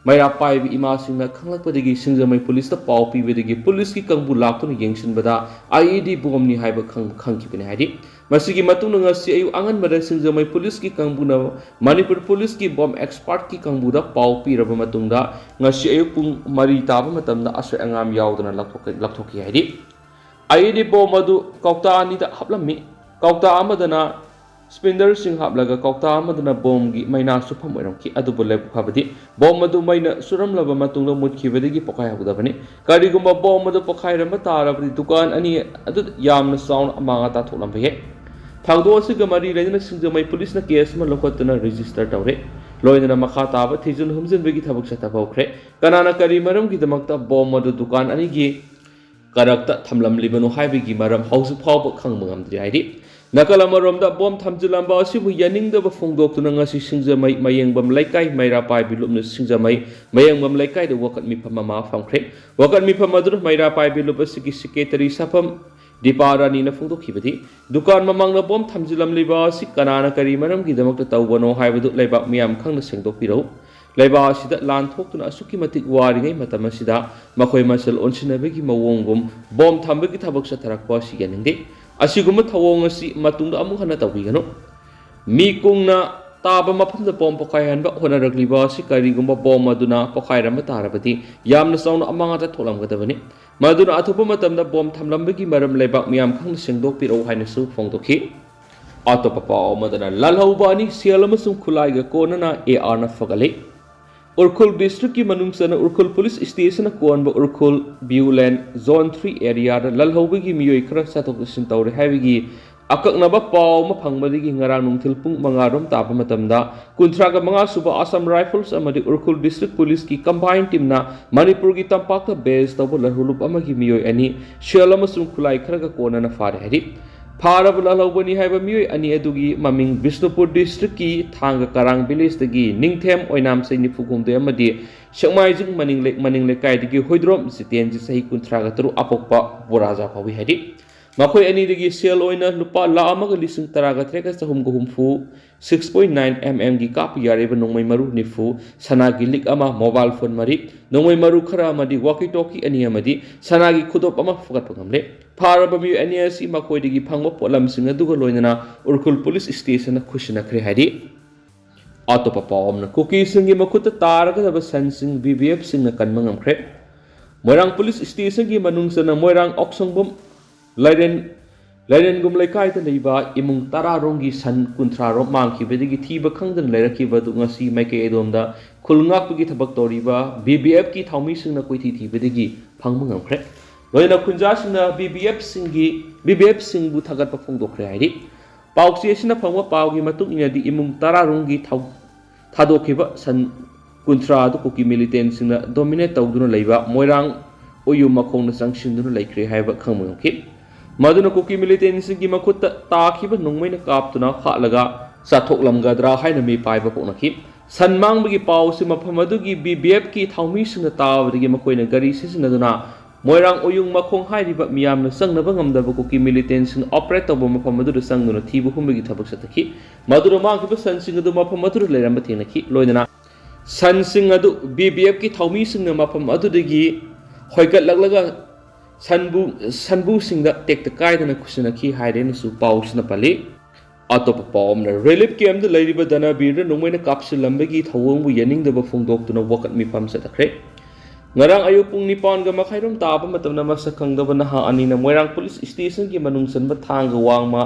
ꯃꯩꯔꯥ ꯄꯥꯏꯕ ꯏꯃꯥꯁꯤꯡꯅ ꯈꯪꯂꯛꯄꯗꯒꯤ ꯁꯤꯡꯖꯃꯩ ꯄꯨꯂꯤꯁꯇ ꯄꯥꯎ ꯄꯤꯕꯗꯒꯤ ꯄꯨꯂꯤꯁꯀꯤ ꯀꯥꯡꯕꯨ ꯂꯥꯛꯇꯨꯅ ꯌꯦꯡꯁꯤꯟꯕꯗ ꯑꯥꯏ ꯏ ꯗꯤ ꯕꯣꯝꯅꯤ ꯍꯥꯏꯕ ꯈꯪ-, ꯈꯪꯈꯤꯕꯅꯤ ꯍꯥꯏꯔꯤ꯫ ꯃꯁꯤꯒꯤ ꯃꯇꯨꯡꯗ ꯉꯁꯤ ꯑꯌꯨꯛ ꯑꯉꯟꯕꯗ ꯁꯤꯡꯖꯃꯩ ꯄꯨꯂꯤꯁꯀꯤ ꯀꯥꯡꯕꯨꯅ ꯃꯅꯤꯄꯨꯔ ꯄꯨꯂꯤꯁꯀꯤ ꯕꯣꯝ ꯑꯦꯛꯁꯄꯥꯔꯠꯀꯤ ꯀꯥꯡꯕꯨꯗ ꯄꯥꯎ ꯄꯤꯔꯕ ꯃꯇꯨꯡꯗ ꯉꯁꯤ ꯑꯌꯨꯛ ꯄꯨꯡ ꯃꯔꯤ ꯇꯥꯕ ꯃꯇꯝꯗ ꯑꯁꯣꯏ ꯑꯉꯥꯝ ꯌꯥꯎꯗꯅ ꯂꯧꯊꯣꯛ-, ꯂꯧꯊꯣꯛꯈꯤ ꯍꯥꯏꯔꯤ꯫ ꯑꯥꯏ ꯏ ꯗꯤ ꯕꯣꯝ ꯑꯗꯨ ꯀꯧꯇꯥ ꯑꯅꯤꯗ ꯍꯥꯞꯂꯝꯃꯤ꯫ ꯀꯧꯇꯥ ꯑꯃꯗꯅ ꯁ꯭ꯄꯤꯟꯗꯔꯁꯤꯡ ꯍꯥꯞꯂꯒ ꯀꯧꯇꯥ ꯑꯃꯗꯅ ꯕꯣꯝꯒꯤ ꯃꯩꯅꯥ ꯁꯨꯐꯝ ꯑꯣꯏꯔꯝꯈꯤ꯫ ꯑꯗꯨꯕꯨ ꯂꯥꯏꯕꯛ ꯐꯕꯗꯤ ꯕꯣꯝ ꯑꯗꯨ ꯃꯩꯅ ꯁꯨꯔꯝꯂꯕ ꯃꯇꯨꯡꯗ ꯃꯨꯠꯈꯤꯕꯗꯒꯤ ꯄꯣꯈꯥꯏꯍꯧꯗꯕꯅꯤ꯫ ꯀꯔꯤꯒꯨꯝꯕ ꯕꯣꯝ ꯑꯗꯨ ꯄꯣꯈꯥꯏꯔꯝꯕ ꯇꯥꯔꯕꯗꯤ ꯗꯨꯀꯥꯟ ꯑꯅꯤ ꯑꯗꯨꯗ ꯌꯥꯝꯅ ꯆꯥꯎꯅ ꯑꯃꯥꯡ ꯑꯇꯥ ꯊꯣꯛꯂꯝꯕ ꯌꯥꯏ꯫ ꯊꯧꯗꯣꯛ ꯑꯁꯤꯒ ꯃꯔꯤ ꯂꯩꯅꯅ ꯁꯤꯡꯖꯃꯩ ꯄꯨꯂꯤꯁꯅ ꯀꯦꯁ ꯑꯃ ꯂꯧꯈꯠꯇꯨꯅ ꯔꯦꯖꯤꯁꯇꯔ ꯇꯧꯔꯦ꯫ ꯂꯣꯏꯅꯅ ꯃꯈꯥ ꯇꯥꯕ ꯊꯤꯖꯤꯟ ꯍꯨꯝꯖꯤꯟꯕꯒꯤ ꯊꯕꯛ ꯆꯠꯊꯕ ꯍꯧꯈ꯭ꯔꯦ꯫ ꯀꯅꯥꯅ ꯀꯔꯤ ꯃꯔꯝꯒꯤꯗꯃꯛꯇ ꯕꯣꯝ ꯑꯗꯨ ꯗꯨꯀꯥꯟ ꯑꯅꯤꯒꯤ ꯀꯔꯛꯇ ꯊꯝꯂꯝꯂꯤꯕꯅꯣ ꯍꯥꯏꯕꯒꯤ ꯃꯔꯝ ꯍꯧꯖꯤꯛ ꯐꯥꯎꯕ ꯈꯪꯕ ꯉꯝꯗ꯭ꯔꯤ ꯍꯥꯏꯔꯤ꯫ ꯅꯥꯀꯜ ꯑꯃꯔꯣꯝꯗ ꯕꯣꯝ ꯊꯝꯖꯤꯜꯂꯝꯕ ꯑꯁꯤꯕꯨ ꯌꯥꯅꯤꯡꯗꯕ ꯐꯣꯡꯗꯣꯛꯇꯨꯅ ꯉꯁꯤ ꯁꯤꯡꯖꯃꯩ ꯃꯌꯦꯡꯕꯝ ꯂꯩꯀꯥꯏ ꯃꯩꯔꯥ ꯄꯥꯏꯕꯤ ꯂꯨꯞꯅ ꯁꯤꯡꯖꯃꯩ ꯃꯌꯦꯡꯕꯝ ꯂꯩꯀꯥꯏꯗ ꯋꯥꯀꯠ ꯃꯤꯐꯝ ꯑꯃ ꯐꯝꯈ꯭ꯔꯦ꯫ ꯋꯥꯀꯠ ꯃꯤꯐꯝ ꯑꯗꯨꯗ ꯃꯩꯔꯥ ꯄꯥꯏꯕꯤ ꯂꯨꯞ ꯑꯁꯤꯒꯤ ꯁꯦꯀ꯭ꯔꯦꯇꯔꯤ ꯁꯥꯐꯝ ꯗꯤꯄꯥ ꯔꯥꯅꯤꯅ ꯐꯣꯡꯗꯣꯛꯈꯤꯕꯗꯤ, ꯗꯨꯀꯥꯟ ꯃꯃꯥꯡꯗ ꯕꯣꯝ ꯊꯝꯖꯤꯜꯂꯝꯂꯤꯕ ꯑꯁꯤ ꯀꯅꯥꯅ ꯀꯔꯤ ꯃꯔꯝꯒꯤꯗꯃꯛꯇ ꯇꯧꯕꯅꯣ ꯍꯥꯏꯕꯗꯨ ꯂꯩꯕꯥꯛ ꯃꯤꯌꯥꯝ ꯈꯪꯅ ꯁꯦꯡꯗꯣꯛꯄꯤꯔꯛꯎ꯫ ꯂꯩꯕꯥꯛ ꯑꯁꯤꯗ ꯂꯥꯟ ꯊꯣꯛꯇꯨꯅ ꯑꯁꯨꯛꯀꯤ ꯃꯇꯤꯛ ꯋꯥꯔꯤꯉꯩ ꯃꯇꯝ ꯑꯁꯤꯗ ꯃꯈꯣꯏ ꯃꯁꯦꯜ ꯑꯣꯟꯁꯤꯟꯅꯕꯒꯤ ꯃꯑꯣꯡꯒꯨꯝ ꯕꯣꯝ ꯊꯝꯕꯒꯤ ꯊꯕꯛ ꯆꯠꯊꯔꯛꯄ ꯑꯁꯤ ꯌꯥꯅꯤꯡꯗꯦ꯫ ꯑꯁꯤꯒꯨꯝꯕ ꯊꯧꯑꯣꯡ ꯑꯁꯤ ꯃꯇꯨꯡꯗ ꯑꯃꯨꯛ ꯍꯟꯅ ꯇꯧꯕꯤꯒꯅꯨ꯫ ꯃꯤ ꯀꯨꯡꯅ ꯇꯥꯕ ꯃꯐꯝꯗ ꯕꯣꯝ ꯄꯣꯈꯥꯏꯍꯟꯕ ꯍꯣꯠꯅꯔꯛꯂꯤꯕ ꯑꯁꯤ ꯀꯔꯤꯒꯨꯝꯕ ꯕꯣꯝ ꯑꯗꯨꯅ ꯄꯣꯈꯥꯏꯔꯝꯕ ꯇꯥꯔꯕꯗꯤ ꯌꯥꯝꯅ ꯆꯥꯎꯅ ꯑꯃꯥꯡ ꯑꯇꯥ ꯊꯣꯛꯂꯝꯒꯗꯕꯅꯤ꯫ ꯃꯗꯨꯅ ꯑꯊꯨꯕ ꯃꯇꯝꯗ ꯕꯣꯝ ꯊꯝꯂꯝꯕꯒꯤ ꯃꯔꯝ ꯂꯩꯕꯥꯛ ꯃꯤꯌꯥꯝ ꯈꯪꯅ ꯁꯦꯡꯗꯣꯛꯄꯤꯔꯛꯎ ꯍꯥꯏꯅꯁꯨ ꯐꯣꯡꯗꯣꯛꯈꯤ꯫ ꯑꯇꯣꯞꯄ ꯄꯥꯎ ꯑꯃꯗꯅ ꯂꯥꯜꯍꯧꯕ ꯑꯅꯤ ꯁꯦꯜ ꯑꯃꯁꯨꯡ ꯈꯨꯠꯂꯥꯏꯒ ꯀꯣꯟꯅꯅ ꯑꯦ ꯑꯥꯔꯅ ꯐꯒꯠꯂꯤ꯫ ꯎꯈ꯭ꯔꯨꯜ ꯗꯤꯁꯇ꯭ꯔꯤꯛꯀꯤ ꯃꯅꯨꯡ ꯆꯟꯅ ꯎꯈ꯭ꯔꯨꯜ ꯄꯨꯂꯤꯁ ꯁ꯭ꯇꯦꯁꯟꯅ ꯀꯣꯟꯕ ꯎꯈ꯭ꯔꯨꯜ ꯕ꯭ꯌꯨꯂꯦꯟ ꯖꯣꯟ ꯊ꯭ꯔꯤ ꯑꯦꯔꯤꯌꯥꯗ ꯂꯥꯜꯍꯧꯕꯒꯤ ꯃꯤꯑꯣꯏ ꯈꯔ ꯆꯠꯊꯣꯛ ꯆꯠꯁꯤꯟ ꯇꯧꯔꯦ ꯍꯥꯏꯕꯒꯤ ꯑꯀꯛꯅꯕ ꯄꯥꯎ ꯑꯃ ꯐꯪꯕꯗꯒꯤ ꯉꯔꯥꯡ ꯅꯨꯡꯊꯤꯜ ꯄꯨꯡ ꯃꯉꯥ ꯔꯣꯝ ꯇꯥꯕ ꯃꯇꯝꯗ ꯀꯨꯟꯊ꯭ꯔꯥꯒ ꯃꯉꯥ ꯁꯨꯕ ꯑꯁꯥꯝ ꯔꯥꯏꯐꯜꯁ ꯑꯃꯗꯤ ꯎꯈ꯭ꯔꯨꯜ ꯗꯤꯁꯇ꯭ꯔꯤꯛ ꯄꯨꯂꯤꯁꯀꯤ ꯀꯝꯕꯥꯏꯟ ꯇꯤꯝꯅ ꯃꯅꯤꯄꯨꯔꯒꯤ ꯇꯝꯄꯥꯛꯇ ꯕꯦꯖ ꯇꯧꯕ ꯂꯥꯜꯍꯧꯂꯨꯞ ꯑꯃꯒꯤ ꯃꯤꯑꯣꯏ ꯑꯅꯤ ꯁꯦꯜ ꯑꯃꯁꯨꯡ ꯈꯨꯠꯂꯥꯏ ꯈꯔꯒ ꯀꯣꯟꯅꯅ ꯐꯥꯔꯦ ꯍꯥꯏꯔꯤ꯫ ꯐꯥꯔꯕ ꯂꯥꯜꯍꯧꯕꯅꯤ ꯍꯥꯏꯕ ꯃꯤꯑꯣꯏ ꯑꯅꯤ ꯑꯗꯨꯒꯤ ꯃꯃꯤꯡ ꯕꯤꯁꯅꯨꯄꯨꯔ ꯗꯤꯁꯇ꯭ꯔꯤꯛꯀꯤ ꯊꯥꯡꯒ ꯀꯔꯥꯡ ꯚꯤꯂꯦꯖꯇꯒꯤ ꯅꯤꯡꯊꯦꯝ ꯑꯣꯏꯅꯥꯝ ꯆꯍꯤ ꯅꯤꯐꯨ ꯍꯨꯝꯗꯣꯏ ꯑꯃꯗꯤ ꯁꯦꯛꯃꯥꯏꯖꯤꯡ ꯃꯅꯤꯡ ꯂꯩ-, ꯃꯅꯤꯡ ꯂꯩꯀꯥꯏꯗꯒꯤ ꯍꯨꯏꯗ꯭ꯔꯣꯝ ꯖꯤꯇꯦꯟꯖꯤ ꯆꯍꯤ ꯀꯨꯟꯊ꯭ꯔꯥꯒ ꯇꯔꯨꯛ ꯑꯄꯣꯛꯄ ꯕꯣꯔꯥꯖꯥ ꯐꯥꯎꯏ ꯍꯥꯏꯔꯤ꯫ ꯃꯈꯣꯏ ꯑꯅꯤꯗꯒꯤ ꯁꯦꯜ ꯑꯣꯏꯅ ꯂꯨꯄꯥ ꯂꯥꯈ ꯑꯃꯒ ꯂꯤꯁꯤꯡ ꯇꯔꯥꯒ ꯇꯔꯦꯠꯀ ꯆꯍꯨꯝꯒ ꯍꯨꯝꯐꯨ, six point nine mm ꯒꯤ ꯀꯥꯞꯄ ꯌꯥꯔꯤꯕ ꯅꯣꯡꯃꯩ ꯃꯔꯨ ꯅꯤꯐꯨ, ꯁꯅꯥꯒꯤ ꯂꯤꯛ ꯑꯃ, ꯃꯣꯕꯥꯏꯜ ꯐꯣꯟ ꯃꯔꯤ, ꯅꯣꯡꯃꯩ ꯃꯔꯨ ꯈꯔ ꯑꯃꯗꯤ ꯋꯥꯀꯤ ꯇꯣꯀꯤ ꯑꯅꯤ ꯑꯃꯗꯤ ꯁꯅꯥꯒꯤ ꯈꯨꯗꯣꯞ ꯑꯃ ꯐꯒꯠꯄ ꯉꯝꯂꯦ꯫ ꯐꯥꯔꯕ ꯃꯤꯑꯣꯏ ꯑꯅꯤ ꯑꯁꯤ ꯃꯈꯣꯏꯗꯒꯤ ꯐꯪꯕ ꯄꯣꯠꯂꯝꯁꯤꯡ ꯑꯗꯨꯒ ꯂꯣꯏꯅꯅ ꯎꯔꯈꯨꯜ ꯄꯨꯂꯤꯁ ꯁ꯭ꯇꯦꯁꯟꯗ ꯈꯨꯠꯁꯤꯟꯅꯈ꯭ꯔꯦ ꯍꯥꯏꯔꯤ꯫ ꯑꯇꯣꯞꯄ ꯄꯥꯎ ꯑꯃꯅ, ꯀꯨꯀꯤꯁꯤꯡꯒꯤ ꯃꯈꯨꯠꯇ ꯇꯥꯔꯒꯗꯕ ꯁꯟꯁꯤꯡ ꯕꯤ ꯕꯤ ꯑꯦꯐꯁꯤꯡꯅ ꯀꯟꯕ ꯉꯝꯈ꯭ꯔꯦ꯫ ꯃꯣꯏꯔꯥꯡ ꯄꯨꯂꯤꯁ ꯁ꯭ꯇꯦꯁꯟꯒꯤ ꯃꯅꯨꯡ ꯆꯟꯅ ꯃꯣꯏꯔꯥꯡ ꯑꯣꯛꯁꯪꯕꯝ ꯂꯥꯏꯔꯦꯟ, ꯂꯥꯏꯔꯦꯟꯒꯨꯝ ꯂꯩꯀꯥꯏꯗ ꯂꯩꯕ ꯏꯃꯨꯡ ꯇꯔꯥ ꯔꯣꯝꯒꯤ ꯁꯟ ꯀꯨꯟꯊ꯭ꯔꯥ ꯔꯣꯝ ꯃꯥꯡꯈꯤꯕꯗꯒꯤ ꯊꯤꯕ ꯈꯪꯗꯅ ꯂꯩꯔꯛꯈꯤꯕ ꯑꯗꯨ ꯉꯁꯤ ꯃꯥꯏꯀꯩ ꯑꯗꯣꯝꯗ ꯈꯨꯜ ꯉꯥꯛꯄꯒꯤ ꯊꯕꯛ ꯇꯧꯔꯤꯕ ꯕꯤ ꯕꯤ ꯑꯦꯐꯀꯤ ꯊꯧꯃꯤꯁꯤꯡꯅ ꯀꯣꯏꯊꯤ ꯊꯤꯕꯗꯒꯤ ꯐꯪꯕ ꯉꯝꯈ꯭ꯔꯦ꯫ ꯂꯣꯏꯅꯅ ꯈꯨꯟꯖꯥꯁꯤꯡꯅ ꯕꯤ ꯕꯤ ꯑꯦꯐꯁꯤꯡꯒꯤ, ꯕꯤ ꯕꯤ ꯑꯦꯐꯁꯤꯡꯕꯨ ꯊꯥꯒꯠꯄ ꯐꯣꯡꯗꯣꯛꯈ꯭ꯔꯦ ꯍꯥꯏꯔꯤ꯫ ꯄꯥꯎꯆꯦꯁꯤꯅ ꯐꯪꯕ ꯄꯥꯎꯒꯤ ꯃꯇꯨꯡ ꯏꯟꯅꯗꯤ ꯏꯃꯨꯡ ꯇꯔꯥ ꯔꯣꯝꯒꯤ ꯊꯧ-, ꯊꯥꯗꯣꯛꯈꯤꯕ ꯁꯟ ꯀꯨꯟꯊ꯭ꯔꯥ ꯑꯗꯨ ꯀꯨꯀꯤ ꯃꯤꯂꯤꯇꯦꯟꯁꯤꯡꯅ ꯗꯣꯃꯤꯅꯦꯠ ꯇꯧꯗꯨꯅ ꯂꯩꯕ ꯃꯣꯏꯔꯥꯡ ꯑꯣꯌꯨ ꯃꯈꯣꯡꯗ ꯆꯪꯁꯤꯟꯗꯨꯅ ꯂꯩꯈ꯭ꯔꯦ ꯍꯥꯏꯕ ꯈꯪꯕ ꯉꯝꯈꯤ꯫ ꯃꯗꯨꯅ ꯀꯨꯀꯤ ꯃꯤꯂꯤꯇꯦꯟꯁꯤꯡꯒꯤ ꯃꯈꯨꯠꯇ ꯇꯥꯈꯤꯕ ꯅꯣꯡꯃꯩꯅ ꯀꯥꯞꯇꯨꯅ ꯍꯥꯠꯂꯒ ꯆꯥꯊꯣꯛꯂꯝꯒꯗ꯭ꯔꯥ ꯍꯥꯏꯅ ꯃꯤꯄꯥꯏꯕ ꯄꯣꯛꯅꯈꯤ꯫ ꯁꯟ ꯃꯥꯡꯕꯒꯤ ꯄꯥꯎ ꯑꯁꯤ ꯃꯐꯝ ꯑꯗꯨꯒꯤ ꯕꯤ ꯕꯤ ꯑꯦꯐꯀꯤ ꯊꯧꯃꯤꯁꯤꯡꯅ ꯇꯥꯕꯗꯒꯤ ꯃꯈꯣꯏꯅ ꯒꯥꯔꯤ ꯁꯤꯖꯤꯟꯅꯗꯨꯅ ꯃꯣꯏꯔꯥꯡ ꯑꯣꯌꯨꯡ ꯃꯈꯣꯡ ꯍꯥꯏꯔꯤꯕ ꯃꯤꯌꯥꯝꯅ ꯆꯪꯅꯕ ꯉꯝꯗꯕ ꯀꯨꯀꯤ ꯃꯤꯂꯤꯇꯦꯟꯁꯤꯡꯅ ꯑꯣꯄꯔꯦꯠ ꯇꯧꯕ ꯃꯐꯝ ꯑꯗꯨꯗ ꯆꯪꯗꯨꯅ ꯊꯤꯕ ꯍꯨꯝꯕꯒꯤ ꯊꯕꯛ ꯆꯠꯊꯈꯤ꯫ ꯃꯗꯨꯅ ꯃꯥꯡꯈꯤꯕ ꯁꯟꯁꯤꯡ ꯑꯗꯨ ꯃꯐꯝ ꯑꯗꯨꯗ ꯂꯩꯔꯝꯕ ꯊꯦꯡꯅꯈꯤ꯫ ꯂꯣꯏꯅꯅ ꯁꯟꯁꯤꯡ ꯑꯗꯨ ꯕꯤ ꯕꯤ ꯑꯦꯐꯀꯤ ꯊꯧꯃꯤꯁꯤꯡꯅ ꯃꯐꯝ ꯑꯗꯨꯗꯒꯤ ꯍꯣꯏꯒꯠꯂꯛꯂꯒ ꯁꯟꯕꯨ, ꯁꯟꯕꯨꯁꯤꯡꯗ ꯇꯦꯛꯇ ꯀꯥꯏꯗꯅ ꯈꯨꯠꯁꯤꯟꯅꯈꯤ ꯍꯥꯏꯔꯦꯅꯁꯨ ꯄꯥꯎꯁꯤꯅ ꯄꯜꯂꯤ꯫ ꯑꯇꯣꯞꯄ ꯄꯥꯎ ꯑꯃꯅ, ꯔꯤꯂꯤꯐ ꯀꯦꯝꯞꯇ ꯂꯩꯔꯤꯕ ꯙꯅꯕꯤꯔꯗ ꯅꯣꯡꯃꯩꯅ ꯀꯥꯞꯁꯤꯜꯂꯝꯕꯒꯤ ꯊꯧꯑꯣꯡꯕꯨ ꯌꯥꯅꯤꯡꯗꯕ ꯐꯣꯡꯗꯣꯛꯇꯨꯅ ꯋꯥꯀꯠ ꯃꯤꯐꯝ ꯆꯠꯊꯈ꯭ꯔꯦ꯫ ꯉꯔꯥꯡ ꯑꯌꯨꯛ ꯄꯨꯡ ꯅꯤꯄꯥꯟꯒ ꯃꯈꯥꯏꯔꯣꯝ ꯇꯥꯕ ꯃꯇꯝꯗ ꯃꯁꯛ ꯈꯪꯗꯕ ꯅꯍꯥ ꯑꯅꯤꯅ ꯃꯣꯏꯔꯥꯡ ꯄꯨꯂꯤꯁ ꯁ꯭ꯇꯦꯁꯟꯒꯤ ꯃꯅꯨꯡ ꯆꯟꯕ ꯊꯥꯡꯒ ꯋꯥꯡꯃ